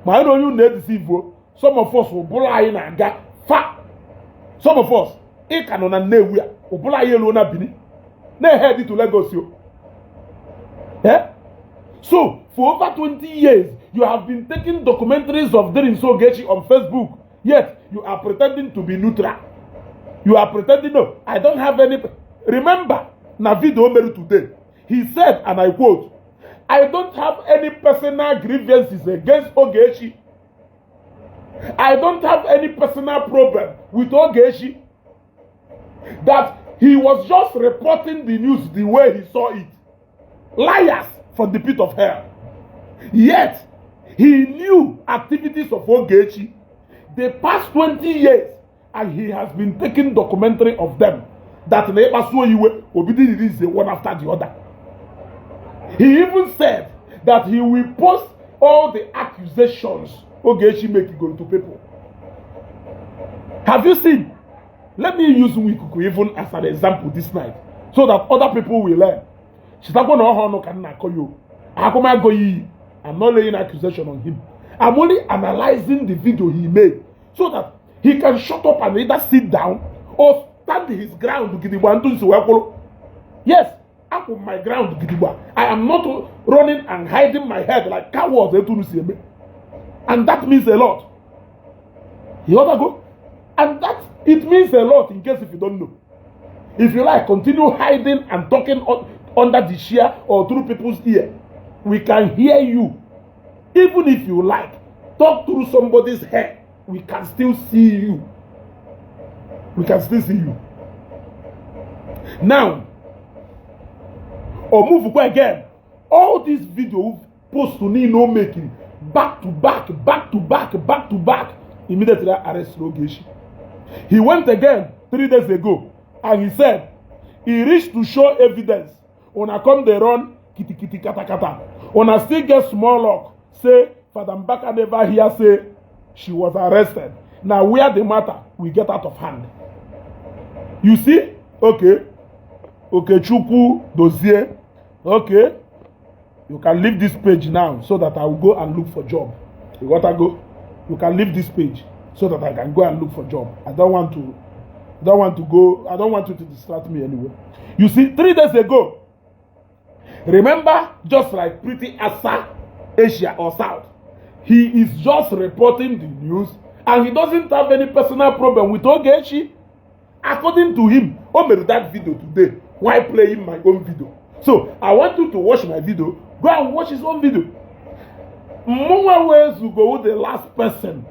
mara na onye unu na-edeceive o. Some of us, ụbụrụ anyị na-aga fa. Some of us, ị ka nọ na Nnewi a, ụbụrụ anyị eluo na Benin, na-ehead to Lagos o. Eh? So, for over 20 years, you have been taking documentaries of Derinso Ogechi on Facebook, yet you are pretending to be neutral. You are pretending, "No, I don't have any." Remember, na video mere today, he said, and I quote, "I don't have any personal grievances against Ogechi. I don't have any personal problem with Ogechi." That he was just reporting the news the way he saw it. Liars from the pit of hell. Yet, he knew activities of Ogechi the past 20 years, and he has been taking documentary of them. That na ịkpasuo iwe obido release one after the other. He even said that he will post all the accusations Ogechi make go to people. Have you seen? Let me use Nwikuku even as an example this night so that other people will learn. Chitakwa na ọha ọnụ ka m na-akọ ya o. Akụmago ya iyi. I'm not laying accusation on him. I'm only analyzing the video he made so that he can shut up and either sit down or stand his ground gidigba ntụ nsi wee kwụrụ. Yes, akwụ my ground gidigba. I am not running and hiding my head like cowards etu unu si eme. And that means a lot. You go? And that it means a lot, in case if you don't know. If you like, continue hiding and talking under the chair or through people's ear. We can hear you. Even if you like, talk through somebody's hair, we can still see you. We can still see you. Now, or move again. All these video post to no making back to back, back to back, back to back. Immediately arrest Ogechi. He went again 3 days ago and he said he reached to show evidence. Una come dey run kiti kiti kata kata. Una still get small luck. Say Father Mbaka never hear say she was arrested. Now where the matter we get out of hand. You see? Okay. Okechukwu Dozie. Okay. You can leave this page now so that I will go and look for job. You gotta go. You can leave this page so that I can go and look for job. I don't want to go. I don't want you to distract me anyway. You see, 3 days ago, remember, just like Pretty Asa Asia or South, he is just reporting the news and he doesn't have any personal problem with Ogechi. According to him, o mere that video today while playing my own video. So I want you to watch my video, go and watch his own video. Mụnwa wee zugo the last person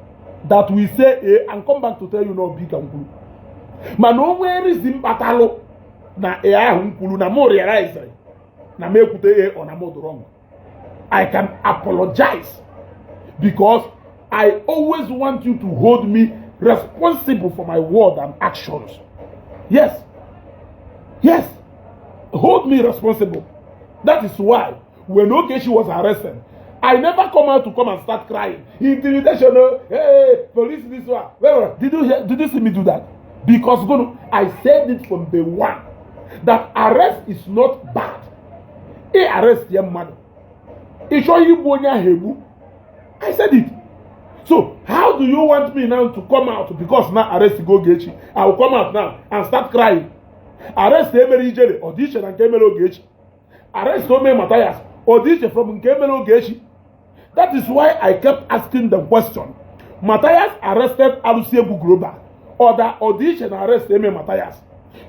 that we say A and come back to tell you no B ka m kwuru. Mana o nwee reason kpatalụ na A ahụ m kwuru na mụ realize na m ekwute A or na m wrong, I can apologize, because I always want you to hold me responsible for my word and actions. Yes, hold me responsible. That is why when Ogechi was arrested, I never come out to come and start crying. "Intimidation, oh, hey, police this one." Well, did you hear, did you see me do that? Because go, I said it from day one that arrest is not bad. Ị arrest ya mmadụ, ị chọghị igbu onye ahụ egbu. I said it. So how do you want me now to come out because now arrest go Ogechi? I will come out now and start crying. Arrest emere Ijele, ọ dị iche na nke emere Ogechi. Arrest ome Matthias, ọ dị iche from nke emere Ogechi. That is why I kept asking the question. Matthias arrested Arusiegwu Global. Ọda ọ dị iche na arrest eme Matthias.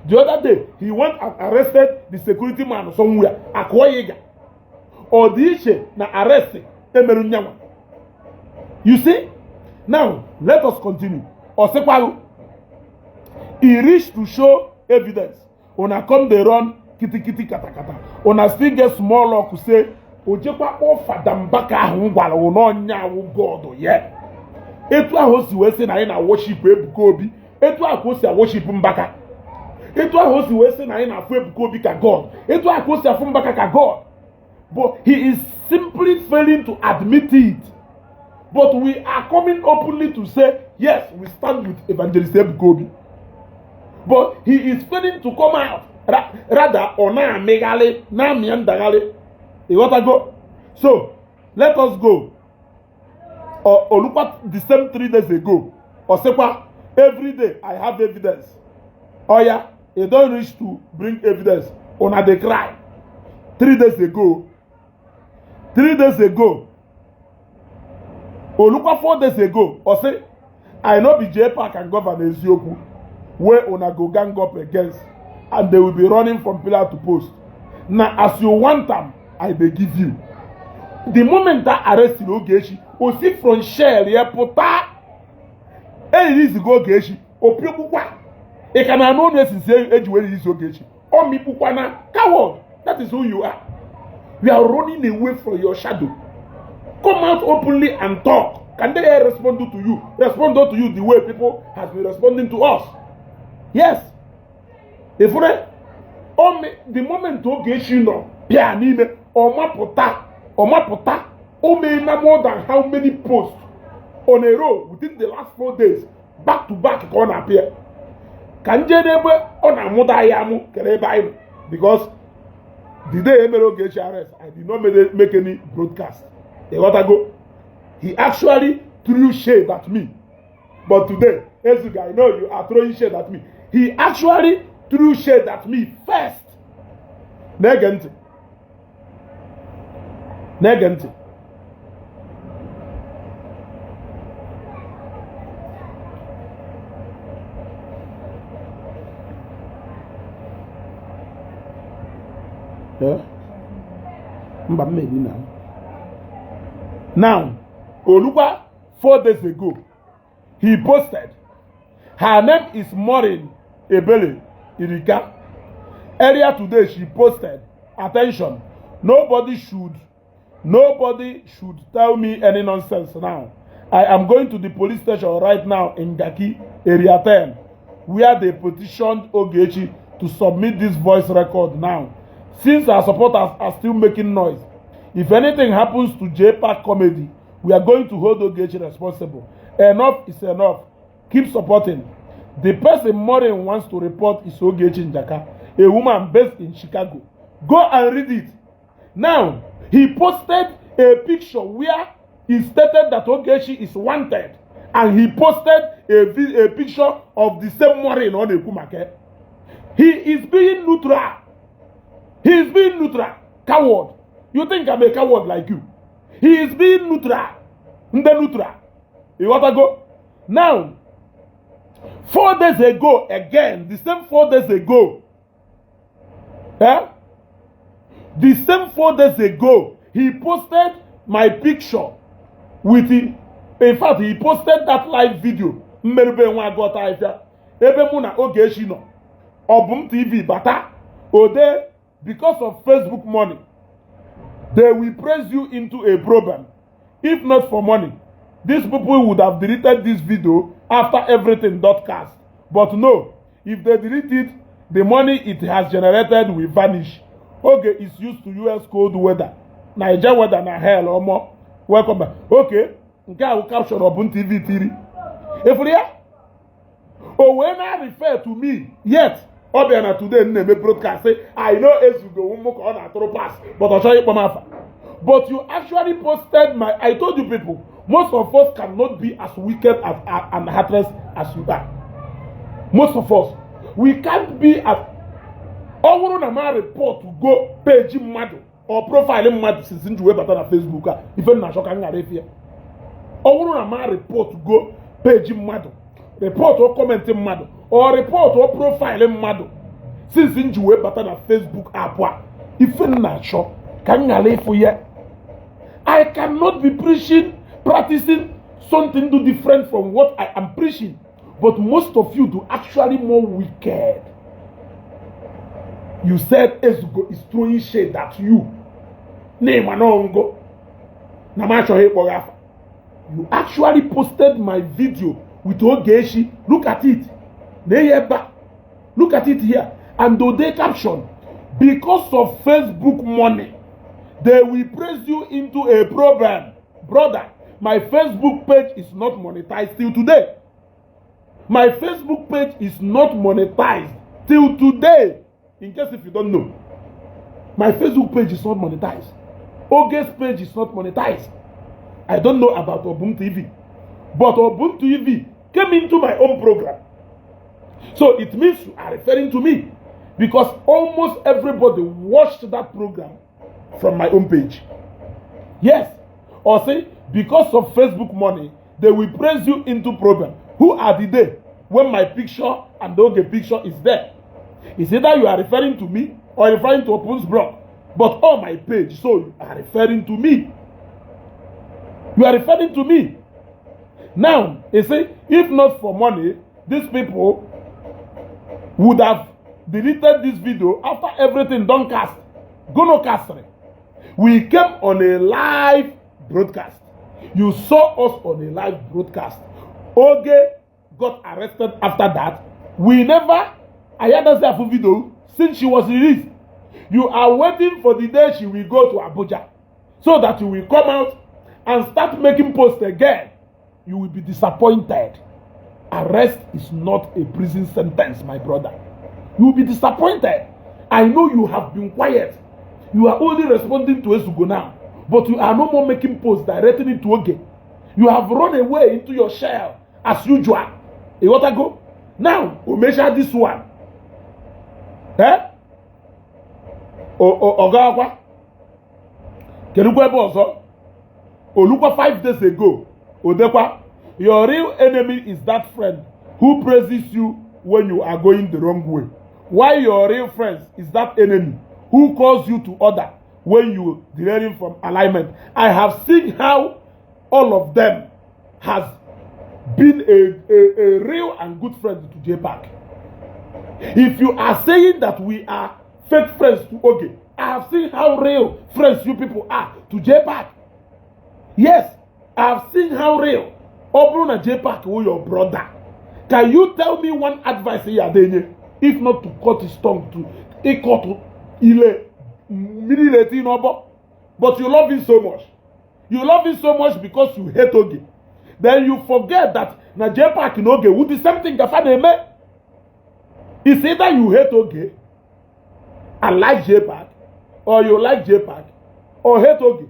The other day, he went and arrested the security man somewhere. Akụọ ọ dị iche na arrest emerụ nyanwa. You see? Now, let us continue. Ọ sịkwaghị, he reach to show evidence. Una come dey run kitikiti katakata. Una still get small luck say o jekwa kpọọ Fada Mbaka ahụ m gwara wụ n'ọnya awụ God ye. Etu ahụ o si wee sị na anyị na worship Ebuka Obi, etu ahụ ka o si worship Mbaka. Etu ahụ o si wee sị na anyị na-afụ Ebuka Obi ka God, etu ahụ ka o si afụ Mbaka ka God. But he is simply failing to admit it. But we are coming openly to say, yes, we stand with Evangelist Ebuka Obi. But he is failing to come out. Rather ọ na-amịgharị, na-amị ndagharị. Ịghọtago? So let us go. Olukwa the same 3 days ago, ọ sịkwa, "Every day I have evidence." Oya, e don reach to bring evidence. Una dey cry. 3 days ago, 3 days ago. Olukwa 4 days ago, ọ sị, "I no be Jpac and Governor Eziokwu wey una go gang up against and they will be running from pillar to post. Na as you want am, I dey give you." The moment that arrest Ogechi, o si from shell ya pụta, eririzigo Ogechi, opiogbukwa. Ị ka na-anụ ọnụ esisi eji were release Ogechi? Ọ mikpukwa na coward. That is who you are. You are running away from your shadow. Come out openly and talk. Can they respond to you? Respond to you the way people has been responding to us. Yes. Ifure, the moment Ogechi nọ bịa n'ime, ọmapụta, ọmapụta, o mee na more than how many posts on a row within the last 4 days, back to back, ka ọ na-apịa. Ka nje n'ebe ọ na-amụda ya amụ kere ebe anyị nọ. Because the day emere Ogechi arrest, I did not make any broadcast. Ịghọtago? He actually threw shade at me. But today, Ezuga, I know you are throwing shade at me. He actually threw shade at me first. Na-ege ntị. Na-ege ntị. Eh? Mba mmeri na. Now, Olukwa 4 days ago, he posted, "Her name is Maureen Ebele Irika." Earlier today, she posted, "Attention, nobody should tell me any nonsense now. I am going to the police station right now in Garki, Area 10, where they petitioned Ogechi to submit this voice record now. Since our supporters are still making noise, if anything happens to JPAC Comedy, we are going to hold Ogechi responsible. Enough is enough. Keep supporting." The person Maureen wants to report is Ogechi Njaka, a woman based in Chicago. Go and read it. Now, he posted a picture where he stated that Ogechi is wanted. And he posted a picture of the same Maureen on Ekumake. He is being neutral. He is being neutral. Coward. You think I'm a coward like you? He is being neutral. Ndị neutral. You want to go? Now, 4 days ago, again, the same 4 days ago, eh? The same 4 days ago, he posted my picture with the, in fact, he posted that live video. Mmerube nwa agụta ahịhịa ebe mụ na Ogechi nọ. Obum TV bata ode, "Because of Facebook money, they will praise you into a problem. If not for money, these people would have deleted this video after everything dot cast. But no, if they delete it, the money it has generated will vanish. Oge is used to US cold weather. Niger weather na hell omo. Welcome back." Okay, nke a bụ caption Obum TV tiri. Efuru ya? O wee na refer to me, yet ọ bịa na today m na-eme broadcast say, "I know Ezugo mụ ka ọ na-atụrụ pass," but ọ chọghị ịkpọ m afa. But you actually posted my, I told you people, most of us cannot be as wicked as, and heartless as you are. Most of us, we can't be as, ọ bụrụ na ma report go page mmadụ or profile mmadụ since m ji wee bata na Facebook a, ife m na-achọ ka m ghara efe ya. Ọ bụrụ na ma report go page mmadụ, report o comment mmadụ or report o profile mmadụ since m ji wee bata na Facebook app a, ife m na-achọ ka m ghara ịfụ ya. I cannot be preaching, practicing something do different from what I am preaching. But most of you do actually more wicked. You said Ezugo is throwing shade at you. Name and na m achọghị ịkpọ gị afa. You actually posted my video with Ogechi. Look at it. Na ebe a. Look at it here. And Ode caption, "Because of Facebook money, they will praise you into a problem. Brother, my Facebook page is not monetized till today. My Facebook page is not monetized till today." In case if you don't know, my Facebook page is not monetized. Oge's page is not monetized. I don't know about Obum TV, but Obum TV came into my own program. So it means you are referring to me because almost everybody watched that program from my own page. Yes. Or say, because of Facebook money, they will praise you into problem. Who are the they when my picture and Oge picture is there? It's either you are referring to me or referring to Open's blog. But on my page, so you are referring to me. You are referring to me. Now, they say, if not for money, these people would have deleted this video after everything done cast. Go no cast. We came on a live broadcast. You saw us on a live broadcast. Oge got arrested after that. We never, I had a video since she was released. You are waiting for the day she will go to Abuja so that you will come out and start making posts again. You will be disappointed. Arrest is not a prison sentence, my brother. You will be disappointed. I know you have been quiet. You are only responding to Ezugo now, but you are no more making posts directing it to Oge. You have run away into your shell as usual. You want to go? Now, we measure this one. Eh? O ga-akwa? Kedukwa ebe ọzọ? Olukwa 5 days ago. Odekwa, your real enemy is that friend who praises you when you are going the wrong way. While your real friends is that enemy who calls you to order when you derailing from alignment. I have seen how all of them has been a real and good friend to JPAC. If you are saying that we are fake friends to Oge, I have seen how real friends you people are to JPAC. Yes, I have seen how real. Ọ bụrụ na JPAC wụ your brother, can you tell me one advice ya adenye if not to cut his tongue, to ịkọtụ ile mmiri na-eti n'ọbọ? But you love him so much. You love him so much because you hate Oge. Then you forget that na JPAC na Oge wụ the same thing gafa na-eme. It's either you hate Oge and like JPAC, or you like JPAC or hate Oge,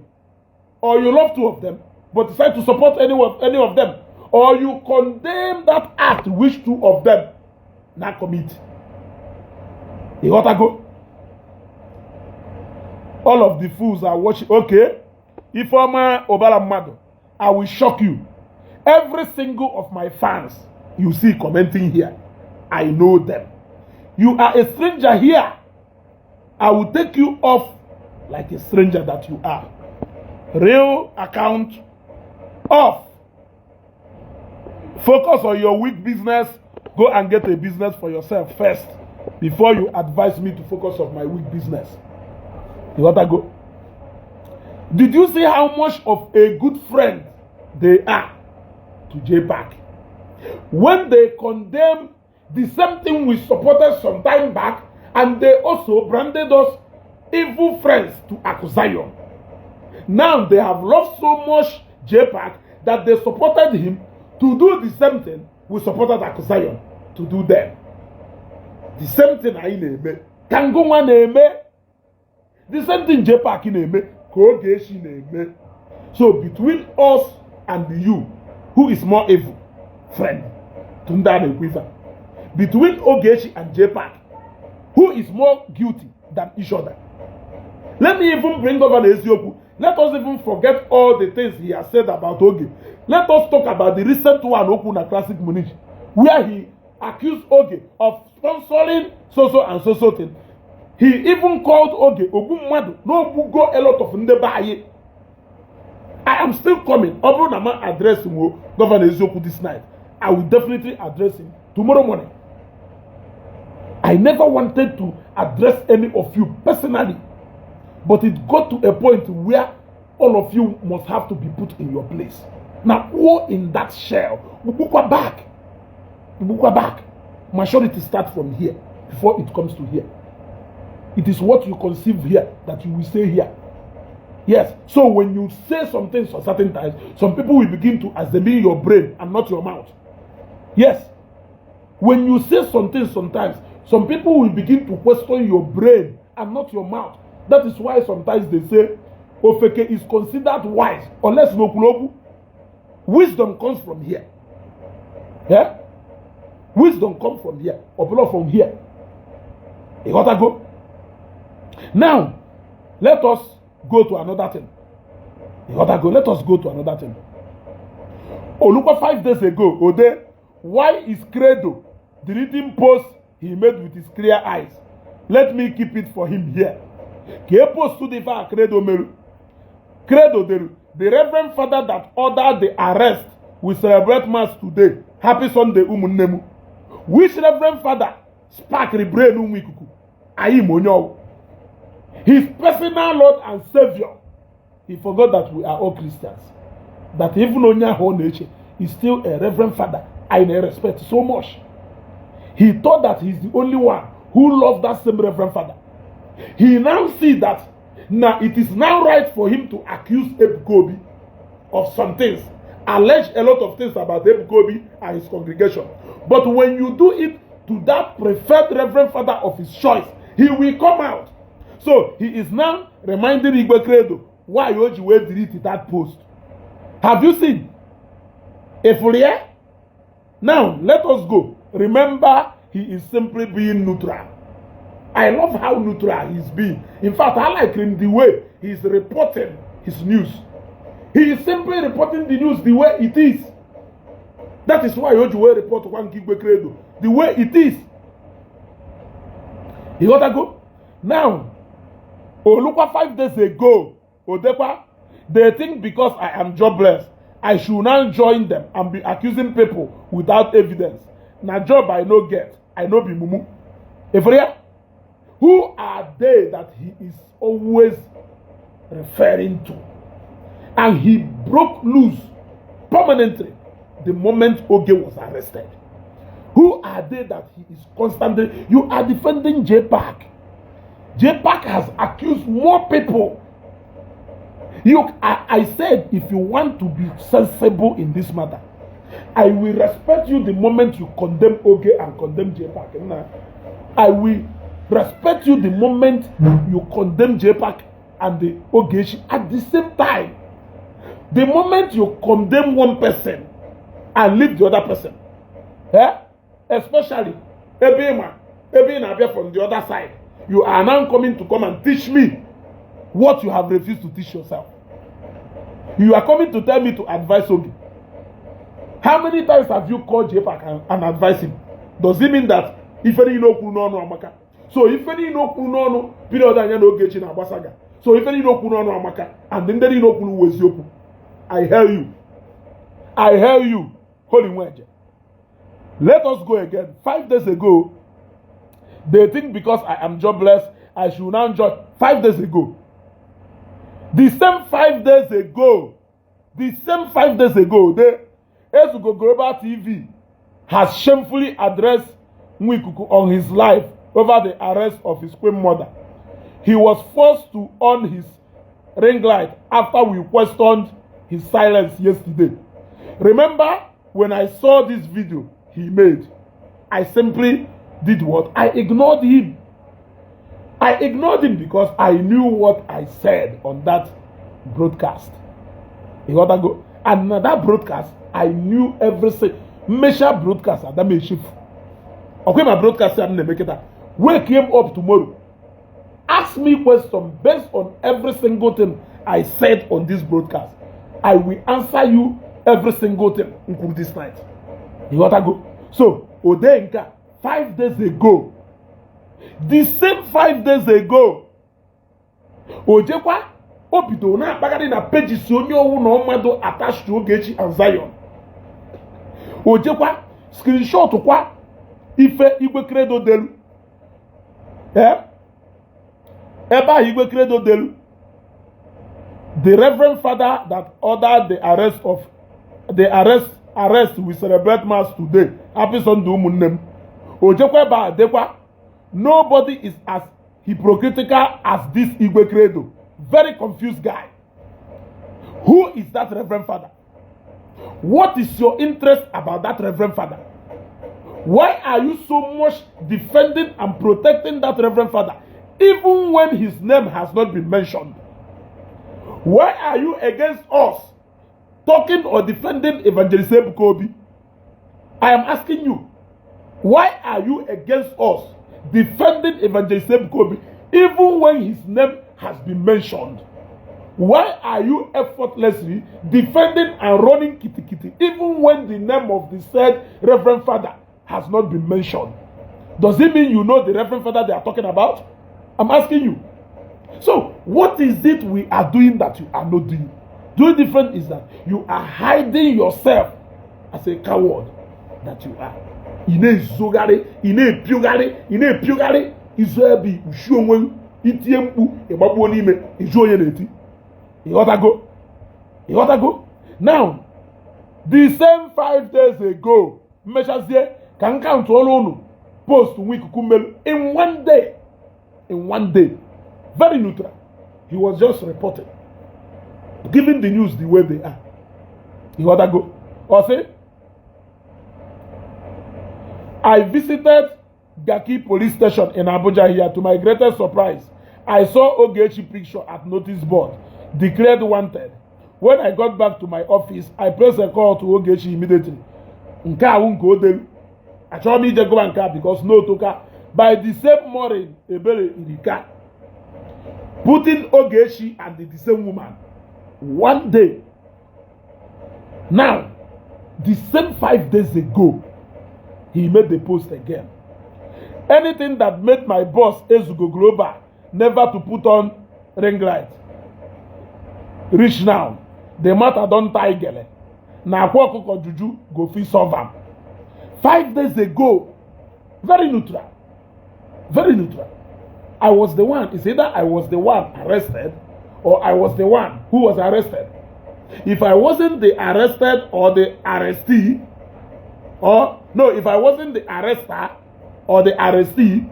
or you love two of them but decide to support any of them, or you condemn that act which two of them now commit. You gotta go. All of the fools are watching. Okay, Ifeoma Obala Mado, I will shock you. Every single of my fans you see commenting here, I know them. You are a stranger here. I will take you off like a stranger that you are. Real account off. Focus on your weak business. Go and get a business for yourself first before you advise me to focus on my weak business. You want to go? Did you see how much of a good friend they are to JPAC? When they condemn the same thing we supported some time back, and they also branded us evil friends to Akuzayon. Now they have loved so much JPAC that they supported him to do the same thing we supported Akuzayon to do them. The same thing anyị na-eme ka ngụnwa na-eme. The same thing JPAC na-eme ka Ogechi na-eme. So between us and you, who is more evil friend to ndị a na-ekwu ife a? Between Ogechi and JPAC, who is more guilty than each other? Let me even bring over Eziokwu. Let us even forget all the things he has said about Oge. Let us talk about the recent one, Okwu na Classic Munich, where he accused Oge of sponsoring so so and so so thing. He even called Oge Ogbu mmadụ na ogbugo a lot of ndị be anyị. I am still coming. Ọ bụrụ na ma address wo Governor Eziokwu this night, I will definitely address him tomorrow morning. I never wanted to address any of you personally, but it got to a point where all of you must have to be put in your place. Now, who in that shell? Bukwa back. Bukwa back. Maturity start from here before it comes to here. It is what you conceive here that you will say here. Yes. So when you say some things for certain times, some people will begin to assemble your brain and not your mouth. Yes. When you say something sometimes, Some people will begin to question your brain and not your mouth. That is why sometimes they say ofeke is considered wise unless n'okwulokwu. Wisdom comes from here. Yeah? Wisdom comes from here, ọ bụla from here. Ịghọtago? Now let us go to another thing. Ịghọtago? Let us go to another thing. Olukwa 5 days ago, ode, "Why is Credo deleting post he made with his clear eyes? Let me keep it for him here." Ka e post dị ife a Credo meru. Credo deru, "The reverend father that ordered the arrest will celebrate mass today. Happy Sunday, ụmụnne m." Which reverend father spark the brain ụmụ ikuku anyị ma onye ọwụ? His personal Lord and Savior. He forgot that we are all Christians, that even onye ahụ ọ na-eche is still a reverend father I na respect so much. He thought that he's the only one who loved that same reverend father. He now see that now it is now right for him to accuse Ebuka Obi of some things, allege a lot of things about Ebuka Obi and his congregation. But when you do it to that preferred reverend father of his choice, he will come out. So he is now reminding Igwe Credo why o ji wee delete that post. Have you seen? Efulie? Now let us go. Remember, he is simply being neutral. I love how neutral he's being. In fact, I like him the way he's reporting his news. He is simply reporting the news the way it is. That is why o ji wee report kwa nke Igwe Credo the way it is. You got to go now. Olukwa 5 days ago, odekwa, "They think because I am jobless, I should now join them and be accusing people without evidence. Na job I no get, I no be mumu." Eferia, who are they that he is always referring to? And he broke loose permanently the moment Oge was arrested. Who are they that he is constantly? You are defending J Park. J Park has accused more people. I said, if you want to be sensible in this matter, I will respect you the moment you condemn Oge and condemn J Park. Now, I will respect you the moment you condemn J Park and the Ogechi at the same time. The moment you condemn one person and leave the other person, eh? Especially ebe ị ma ebe ị na-abịa from the other side, you are now coming to come and teach me what you have refused to teach yourself. You are coming to tell me to advise Oge. How many times have you called JPAC and advised him? Does it mean that ife niile o kwuru n'ọnụ amaka? So ife niile o kwuru n'ọnụ period anya na Ogechi na-agbasaga. So ife niile o kwuru n'ọnụ amaka and ndị niile o kwuru wụ eziokwu. I hear you. I hear you. Holy Nweje. Let us go again. 5 days ago, they think because I am jobless, I should now join. 5 days ago. The same 5 days ago, the same 5 days ago, the Ezugo Global TV has shamefully addressed Nwikuku on his life over the arrest of his queen mother. He was forced to on his ring light after we questioned his silence yesterday. Remember when I saw this video he made, I simply did what? I ignored him. I ignored him because I knew what I said on that broadcast. You got to go. And na that broadcast, I knew everything. Measure broadcast, Adam echefu. Okay, my broadcast, I'm make it. Wake him up tomorrow. Ask me question based on every single thing I said on this broadcast. I will answer you every single thing include this night. You got to go. So, Odenka, 5 days ago, the same 5 days ago, ojekwa o bidoro na-akpagharị na pages onye owu na mmadụ attached to Ogechi and Zion. Ojekwa screenshot kwa ife Igwe Credo delu. Eh? Ebe ahụ Igwe Credo delu, "The reverend father that ordered the arrest of the arrest we celebrate mass today. Happy Sunday, ụmụnne m." O jekwa ebe a dekwa, "Nobody is as hypocritical as this Igwe Credo. Very confused guy." Who is that reverend father? What is your interest about that reverend father? Why are you so much defending and protecting that Reverend Father, even when his name has not been mentioned? Why are you against us talking or defending Evangelist Ebuka Obi? I am asking you, why are you against us defending Evangelist Ebuka Obi, even when his name has been mentioned? Why are you effortlessly defending and running kitty kitty, even when the name of the said Reverend Father has not been mentioned? Does it mean you know the Reverend Father they are talking about? I'm asking you. So, what is it we are doing that you are not doing? The only difference is that you are hiding yourself as a coward that you are. Ị na-ezogharị, ị na-epiogharị, ị na-epiogharị, izo ebe ikpuchi onwe gị, itie mkpu, ịgbagbuo n'ime, ịjụ onye na-eti. Ịghọtago? Ịghọtago? Now, the same 5 days ago, mmechazie ka m count ọrụ unu post nwa ikuku mmelu in one day. In one day. Very neutral. He was just reporting, giving the news the way they are. Ịghọtago? Ọ sị, "I visited Garki Police Station in Abuja here. To my greatest surprise, I saw Ogechi picture at notice board, declared wanted. When I got back to my office, I placed a call to Ogechi immediately." Nke a wụ nke o delu. Achọrọ m ije gụba nke a because no toka. By the same morning, Ebere Irika, putting Ogechi and the same woman one day. Now, the same 5 days ago, he made the post again. "Anything that made my boss Ezugo Global never to put on ring light reach now, the matter don tie gele. Na akwa ọkụkọ juju go fit solve am." 5 days ago, very neutral, very neutral. I was the one. It's either I was the one arrested or I was the one who was arrested. If I wasn't the arrested or the arrestee, or no, if I wasn't the arrester or the arrestee,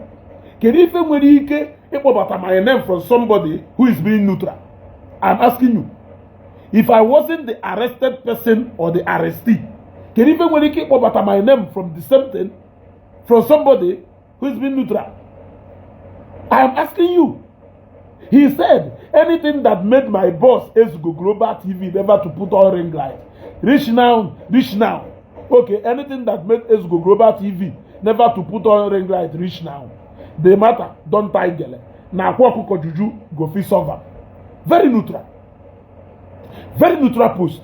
kedu ife nwere ike ịkpọbata my name from somebody who is being neutral? I'm asking you. If I wasn't the arrested person or the arrestee, kedu ife nwere ike ịkpọbata my name from the same thing from somebody who is being neutral? I am asking you. He said, "Anything that made my boss Ezugo Global TV never to put on ring light reach now, reach now." Okay, anything that made Ezugo Global TV never to put on ring light reach now, the matter don tie gele. Na akwa ọkụkọ juju go fit solve am. Very neutral. Very neutral post.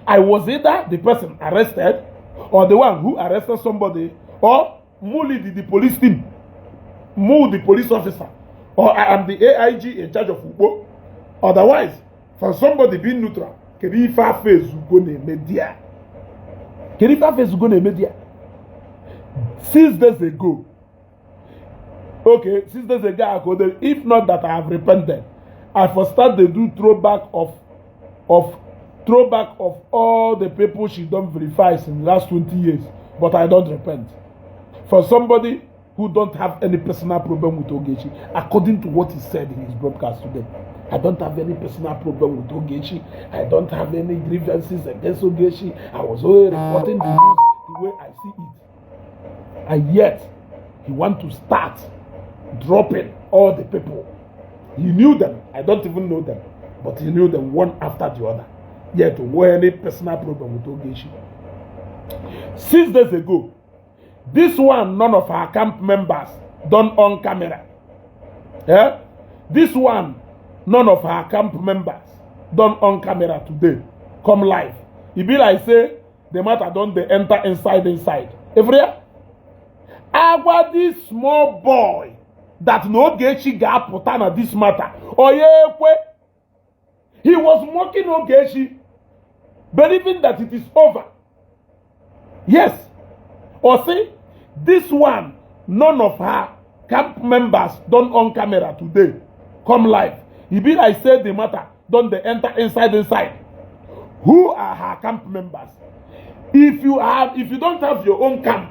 I was either the person arrested or the one who arrested somebody, or mụ lead the police team, mụ the police officer, or I am the AIG in charge of Ukpo. Otherwise, for somebody being neutral, kedu ife afọ Ezugo na-eme dia? Kedu ife afọ Ezugo na-eme dia? 6 days ago, okay, 6 days ago, I could, "If not that I have repented, I for start dey do throwback of all the people she don verify in the last 20 years, but I don't repent." For somebody who don't have any personal problem with Ogechi, according to what he said in his broadcast today. "I don't have any personal problem with Ogechi. I don't have any grievances against Ogechi. I was only reporting the news the way I see it." And yet, he want to start dropping all the people. He knew them. I don't even know them. But he knew them one after the other. Yet, were any personal problem with Ogechi. 6 days ago, this one, none of our camp members done on camera. Eh? This one, none of our camp members done on camera today. Come live. E be like say the matter don dey enter inside inside. Every agwa this small boy that na Ogechi ga-apụta na this matter. Oye ekwe. He was mocking Ogechi, believing that it is over. Yes. Or say, this one, none of her camp members done on camera today. Come live. E be like say the matter don dey enter inside inside. Who are her camp members? If you don't have your own camp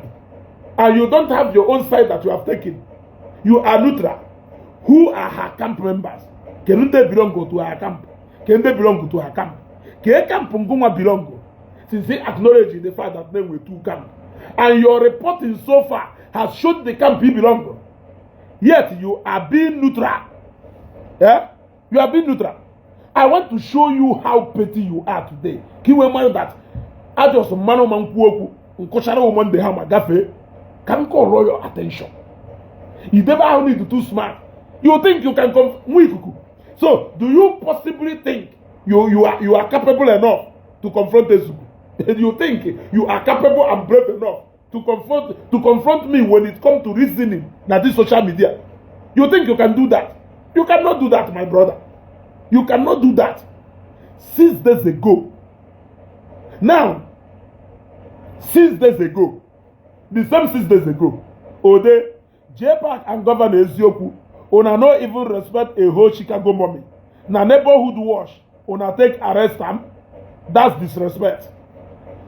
and you don't have your own side that you have taken, you are neutral. Who are her camp members? Can they belong to her camp? Can they belong to her camp? Can camp ngụnwa belong? Since he acknowledge the fact that they were two camp. And your reporting so far has shown the camp he belong. Yet you are being neutral. Yeah? You are being neutral. I want to show you how petty you are today. Ka i wee mara that a just mmanụ ma nkwu okwu nkụchara ụmụ ndị ha ma gafee ka m call your attention. Idebe ahụ need too smart. You think you can come nwa ikuku. So do you possibly think you are capable enough to confront Ezugu? You think you are capable and brave enough to confront me when it comes to reasoning na this social media? You think you can do that? You cannot do that, my brother. You cannot do that. 6 days ago. Now, 6 days ago, the same 6 days ago, Ode, J-Park and Governor Eziokwu, una no even respect a whole Chicago mommy. Na neighborhood watch, una take arrest am. That's disrespect.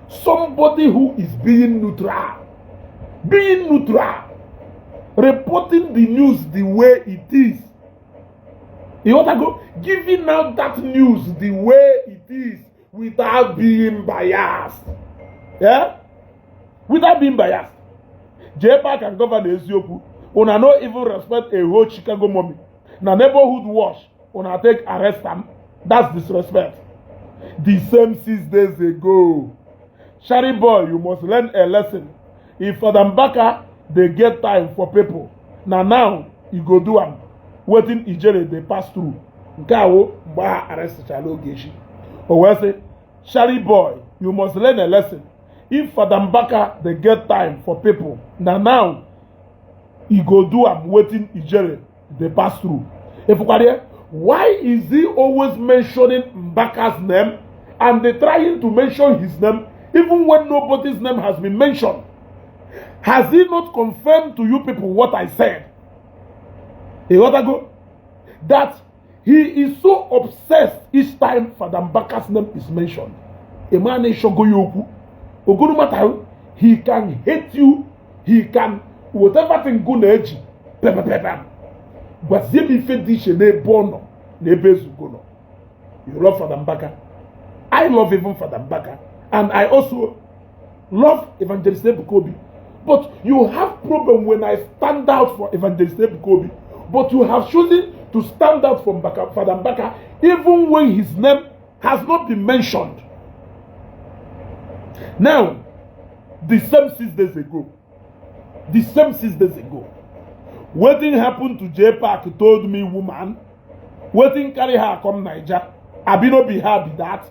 Somebody who is being neutral, reporting the news the way it is. You want to go? Giving out that news the way it is without being biased. Yeah? Without being biased. J-Park and Governor Eziokwu, una no even respect a whole Chicago mommy. Na neighborhood watch, una take arrest am. That's disrespect. The same 6 days ago, Shari boy, you must learn a lesson. If Father Mbaka dey get time for people, na now you go do am. Wetin Ijele dey pass through. Nke a wo mgbe a arrestchala Ogechi. O wee sị, Shari boy, you must learn a lesson. If Father Mbaka dey get time for people, na now e go do am wetin Ijele dey pass through. Efukwara ya, why is he always mentioning Mbaka's name and they trying to mention his name even when nobody's name has been mentioned? Has he not confirmed to you people what I said? Go that he is so obsessed each time Father Mbaka's name is mentioned. A man is okwu. Ogonu matter, he can hate you, he can whatever thing go na-eji pepepepe. Gwazie m ife dị iche n'ebe ọ nọ na ebe Ezugo nọ. You love Father Mbaka. I love even Father Mbaka. And I also love Evangelist Ebuka Obi. But you have problem when I stand out for Evangelist Ebuka Obi. But you have chosen to stand out from Mbaka, Father Mbaka, even when his name has not been mentioned. Now, the same 6 days ago, the same 6 days ago, wetin happen to J Park told me woman, wetin carry her come Naija, abi no be her be that.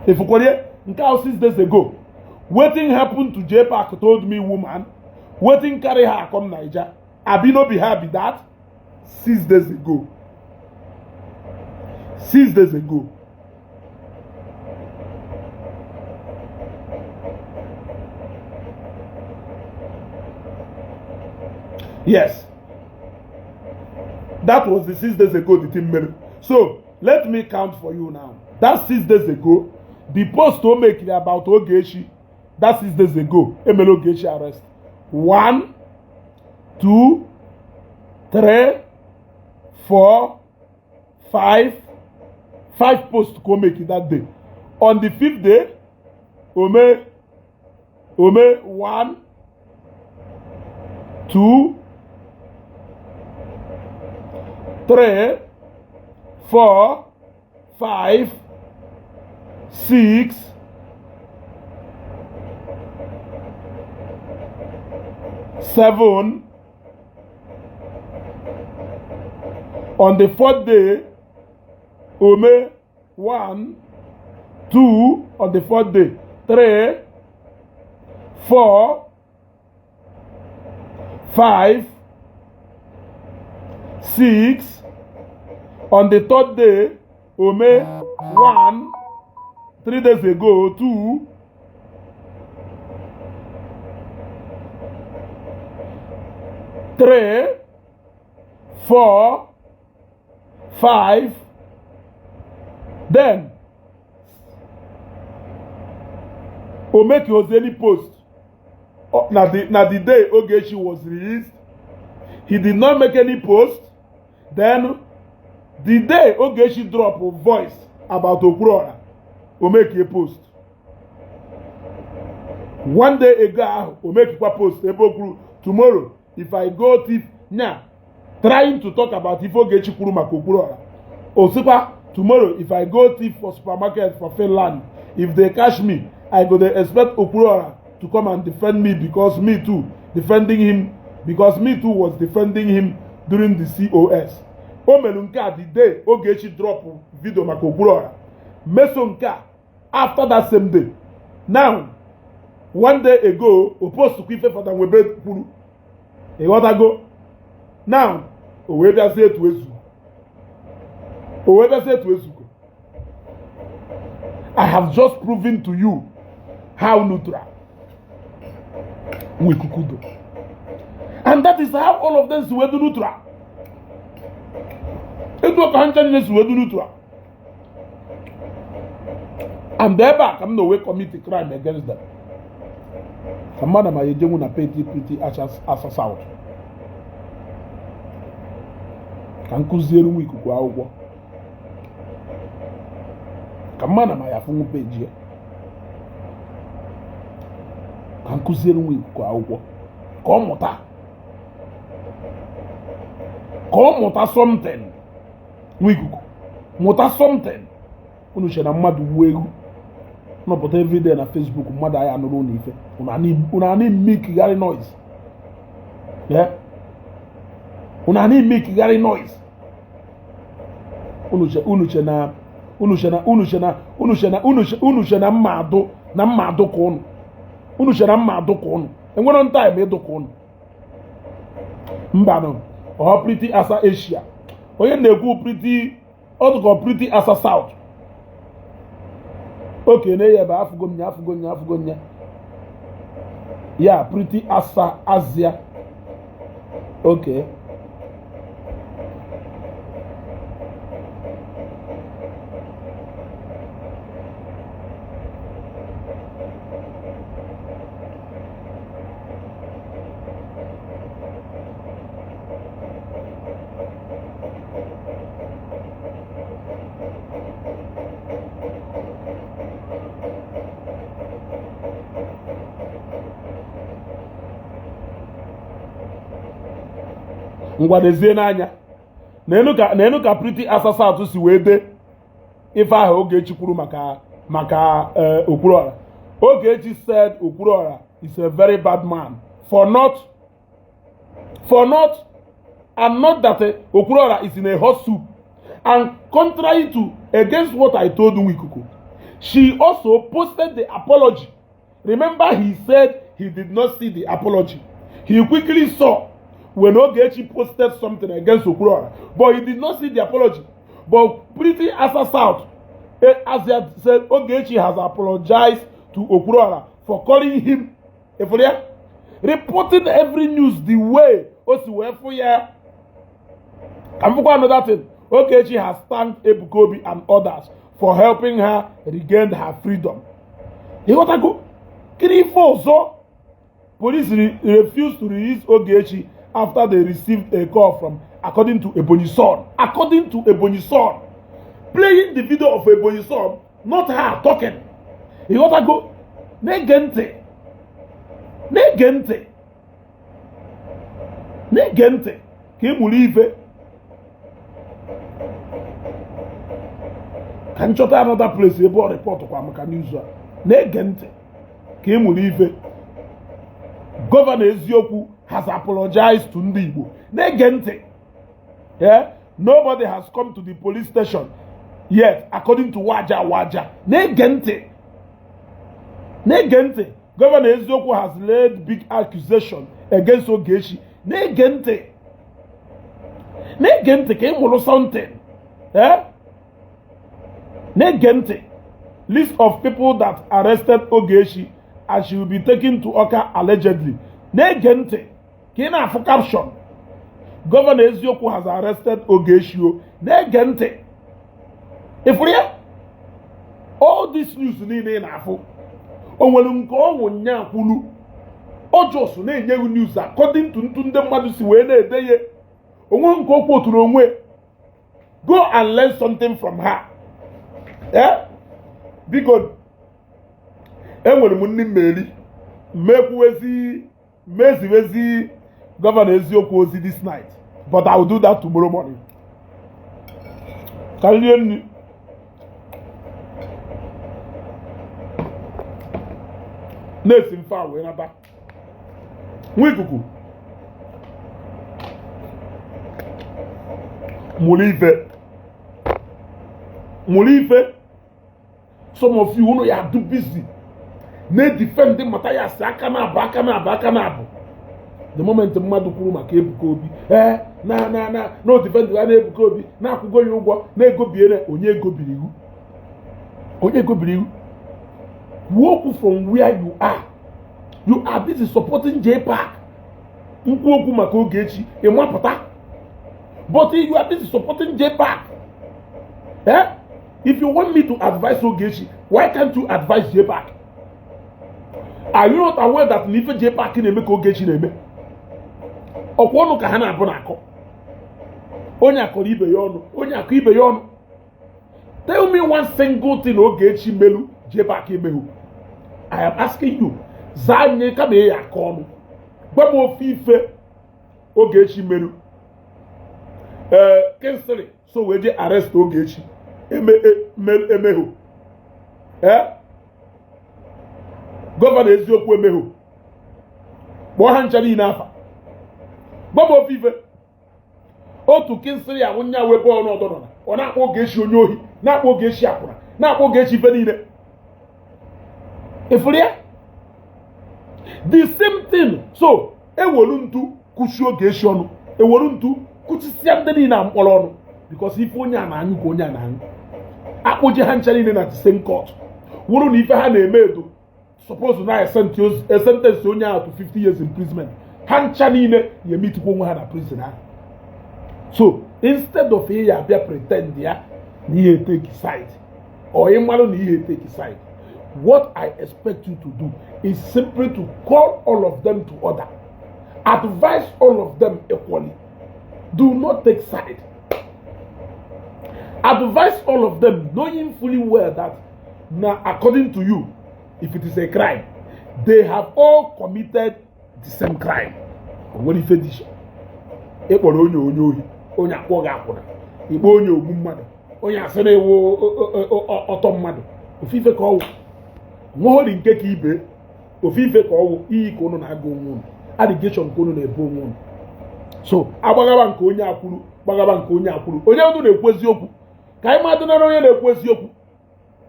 Ifukwarie, nke ahụ 6 days ago, wetin happen to J Park told me woman, wetin carry her come Naija, abi no be her be that. 6 days ago. 6 days ago. Yes. That was the 6 days ago the thing mere. So let me count for you now. That 6 days ago, the post o make about Ogechi, that 6 days ago, emere Ogechi arrest. One, two, three, four, five, five posts go make it that day. On the fifth day, ome one, two, three, four, five, six, seven. On the fourth day, ome one, two. On the fourth day, three, four, five, six. On the third day, ome one, 3 days ago, two, three, four, five. Then o make any post. Oh, na the day Ogechi was released, he did not make any post. Then the day Ogechi drop a voice about Okwuluora, o make a post. One day ago ahụ o mekikwa post ebe o kwuru tomorrow if I go thief nya, trying to talk about ife Ogechi kwuru maka Okwuluora. O sikwa tomorrow if I go thief for supermarket for Finland, if they catch me, I go dey expect Okwuluora to come and defend me because me too defending him, because me too was defending him during the COS. O mere nke a the day Ogechi drop video maka Okwuluora. Meso nke a after that same day. Now one day ago o postkwa ife Fada Nwebe kwuru. Ịghọtago? Now o wee bịazie etu ezugo, o wee bịazie etu ezugo. I have just proven to you how neutral Nwikuku do, and that is how all of them si wee do neutral. Etu ọka ha ncha niile si wee do neutral. And ebe a ka m na owe commit crime against them. Ka mmadụ ma ya ejenwu na peti Pretty Asa South ka m kụziere nwa ikuku akwụkwọ, ka mmadụ ma ya afụnwu peji ya, ka m kụziere nwa ikuku akwụkwọ ka ọ mụta, ka ọ mụta something. Nwa ikuku mụta something. Unu chere na mmadụ wuo egwu nọpụta everyday na Facebook, mmadụ anyị anụrụ unu ife, unu ana emekigharị noise, unu ana emekigharị noise. Unu che na unu che na unu che na unu che na unu che na mma adụ na mma adụ ka unu, unu che na mma adụ ka unu enwere time ịdụ ka unu. Mbanụ ọ Pretty Asa Asia, onye na-ekwu Pretty ọdụkọ Pretty Asa South. Oke na ya ebe afụgo nya, afụgo nya, afụgo nya ya Pretty Asa Asia. Okay, ngwa dezie n'anya na enu ka Pretty Asa South si wee dee ife ahụ Ogechi kwuru maka maka Okwuluora. Ogechi said Okwuluora is a very bad man for not and not that Okwuluora is in a hot soup. And contrary to against what I told Nwikuku, she also posted the apology. Remember, he said he did not see the apology. He quickly saw when Ogechi posted something against Okwuluora, but he did not see the apology. But Pretty Asa South, as he said, Ogechi has apologized to Okwuluora for calling him Eforia, reporting every news the way Osiwefuya. And another thing, Ogechi has thanked Ebuka Obi and others for helping her regain her freedom. You got to go. Police refused to release Ogechi after they received a call from, according to Ebonyi Son. According to Ebonyi Son, playing the video of Ebonyi Son, not her talking. You got to go. Negente. Negente. Negente. Kemulive. Can you another place? Ebe report kwa maka news a. Negente. Kemulive. Governor Eziokwu has apologized to Ndị Igbo. Negente. Yeah? Nobody has come to the police station yet, according to Waja Waja. Negente. Negente. Governor Eziokwu has laid big accusation against Ogechi. Negente. Negente. Kemulu something. Eh? Negente. List of people that arrested Ogechi and she will be taken to Oka allegedly. Negente. Kina for caption. Governor Eziokwu has arrested Ogechi. Negente. If we all this news ni na afụ. Onwere nke ọnwụ nya kwulu. Ojos na-enye news according to ntu ndị mmadụ si wee na-ede ye. Onwe nke okwu oturu onwe. Go and learn something from her. Eh? Because enwere m nni mmeri. Mekwuwezi meziwezi Governor Eziokwu ozi this night, but I will do that tomorrow morning. Ka rie nri. Na-esi mfe a wee nata nwa ikuku mụrụ ife, mụrụ ife. Some of you, unu ya do busy na-edefend Mathias aka na-abụ, aka na-abụ, aka na-abụ. The moment mmadụ kwuru maka Ebuka Obi, ee, na na na na o defend ya na Ebuka Obi na-akwụgo ya ụgwọ na-egobiere onye egobiri iwu, onye egobiri iwu. Kwuo okwu from where you are. You are busy supporting JPAC. Nkwu okwu maka Ogechi ịmapụta, but you are busy supporting JPAC. Eh? If you want me to advise Ogechi, why can't you advise JPAC? Are you not aware that na ife JPAC na-eme ka Ogechi na-eme? Ọkwa ọnụ ka ha na-abụ na-akọ, onye akọrọ ibe ya ọnụ, onye akọ ibe ya ọnụ. Tell me one single thing Ogechi melu JPAC emeghu. I am asking you. Zaa anyị kama ị ya akọ ọnụ. Gwa m ofe ife Ogechi melu. Ee, Kingsley so wee je arrest Ogechi emeghu. Ee, Governor Eziokwu emeghu. Kpọọ ha ncha niile afa. Gwa m ofe ife otu Kingsley ahụ nya wee bọọ ọnọdụ nọ na ọ na-akpọ Ogechi onye ohi, na-akpọ Ogechi akwụna, na-akpọ Ogechi ife niile. Ịfụrụ ya? The same thing. So ewelu ntu kwụchi Ogechi ọnụ, ewelu ntu kwụchisịa ndị niile a mkpọrọ ọnụ, because ife onye a na-aṅụ ka onye a na-aṅụ. Akpụje ha ncha niile na the same court, wụrụ na ife ha na-eme edo suppose na sentence onye ahụ to 50 years imprisonment, ha ncha niile ya emitikwa onwe ha na prison ahụ. So instead of ihe abịa pretend ya na ihe take side or ịmarụ na ihe take side, what I expect you to do is simply to call all of them to order, advise all of them equally. Do not take side. Advise all of them, knowing fully well that now, according to you, if it is a crime, they have all committed the same crime. O nwere ife dị iche. Ịkpọrọ onye onye ohi, onye akpọ gị akwụna. Ikpe onye ogbu mmadụ, onye asị na ewu ọtọ mmadụ. Ofu ife ka ọwụ, nweghori nke ka ibe. Ofu ife ka ọwụ, iyi ka unu na-aga onwe unu, allegation ka unu na-ebo onwe unu. So agbagaba nke onye akwuru, gbagaba nke onye akwuru, onye unu na-ekwu eziokwu, ka anyị madụ nara onye na-ekwu eziokwu.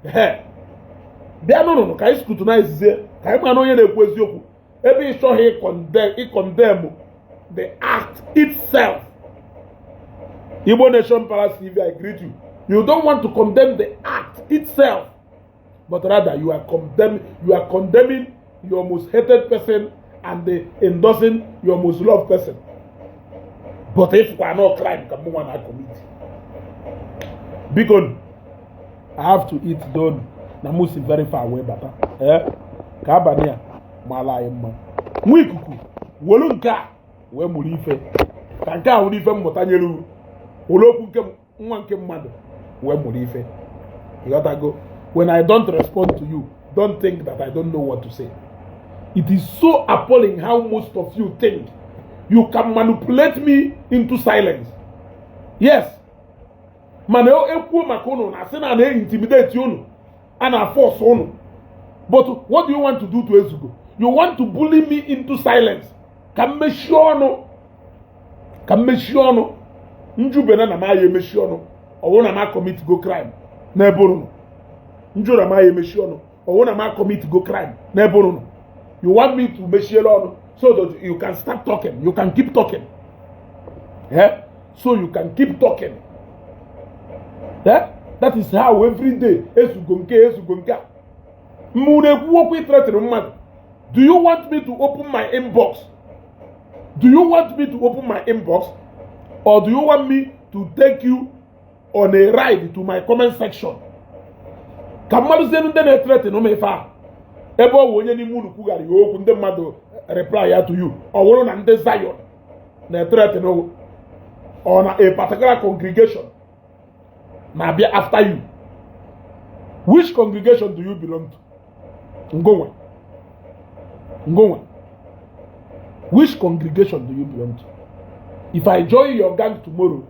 Ee, bịa n'ụnụ ka anyị scrutinize, ka anyị mara onye na-ekwu eziokwu. Ebe ị chọghị ịcondemn the act itself. Igbo Nation Palace TV, I greet you. You don't want to condemn the act itself, but rather you are condemning your most hated person and the endorsing your most loved person. But if we are not crime, ka mụnwa na commit. Biko, I have to eat don na mụ si very far wee bata. Ee, ka abalị a mara anyị mma. Nwa ikuku welu nke a wee mụrụ ife, ka nke a wụrụ ife mmụta nyere uru. Were okwu nke nwa nke mmadụ wee mụrụ ife. Ịghọtago? When I don't respond to you, don't think that I don't know what to say. It is so appalling how most of you think you can manipulate me into silence. Yes, mana ekwuo maka unu na asị na na-intimidate unu, a na-force unu. But what do you want to do to Ezugo? You want to bully me into silence, ka m mechie ọnụ, ka m mechie ọnụ. Njubena na m aya emechi ọnụ, ọwụ na m commit go crime n'ebe unu nọ. Njụ na m aya emechi ọnụ, ọwụ na m commit go crime n'ebe unu nọ. You want me to mechiere ọnụ so that you can start talking, you can keep talking, yeah? So you can keep talking, yeah? That is how every day, Ezugo nke, Ezugo nke a mụ na-ekwu okwu ịthreaten mmadụ. Do you want me to open my inbox? Do you want me to open my inbox, or do you want me to take you on a ride to my comment section, ka mmadụ zienu ndị na-ethreaten ụmụ ife ahụ? Ebe ọ bụ onye n'ime unu kwugharị ya okwu, ndị mmadụ reply ya to you. Ọ bụrụ na ndị Zion na-ethreaten or na a particular congregation na-abịa after you, which congregation do you belong to? Ngonwe Ngonwa, which congregation do you belong to? If I join your gang tomorrow,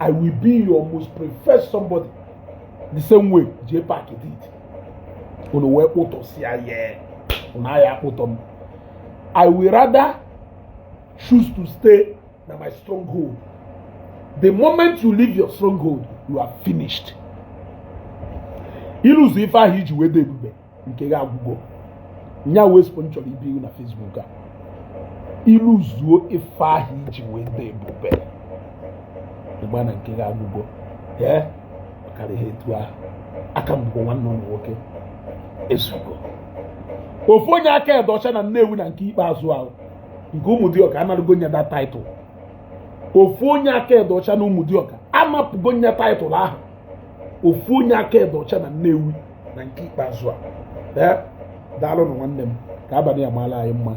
I will be your most preferred somebody, the same way J Park did. Unu wee kpụtọsịa ya, unu aya akpụtọ m. I will rather choose to stay na my stronghold. The moment you leave your stronghold, you are finished. Ịlụzụ ife ahụ iji wee dị ebube nke gị agwụgo. Nya wee spo m chọrọ ibi na Facebook a, ịlụzuo ife ahụ iji wee dị ebube, ịgba na nke gị agwụgo. Ee, ọkara ihe etu ahụ. Aka m bụkwa nwanne ụmụ nwoke ezugo. Ofu onye aka ede ọcha na Nnewi na nke ikpeazụ ahụ nke Ụmụdịọka anarugo nya that title. Ofu onye aka ede ọcha na Ụmụdịọka amapụgo nya title ahụ. Ofu onye aka ede ọcha na Nnewi na nke ikpeazụ a. Ee, daalụnụ nwanne m, ka abalị a maala anyị mma.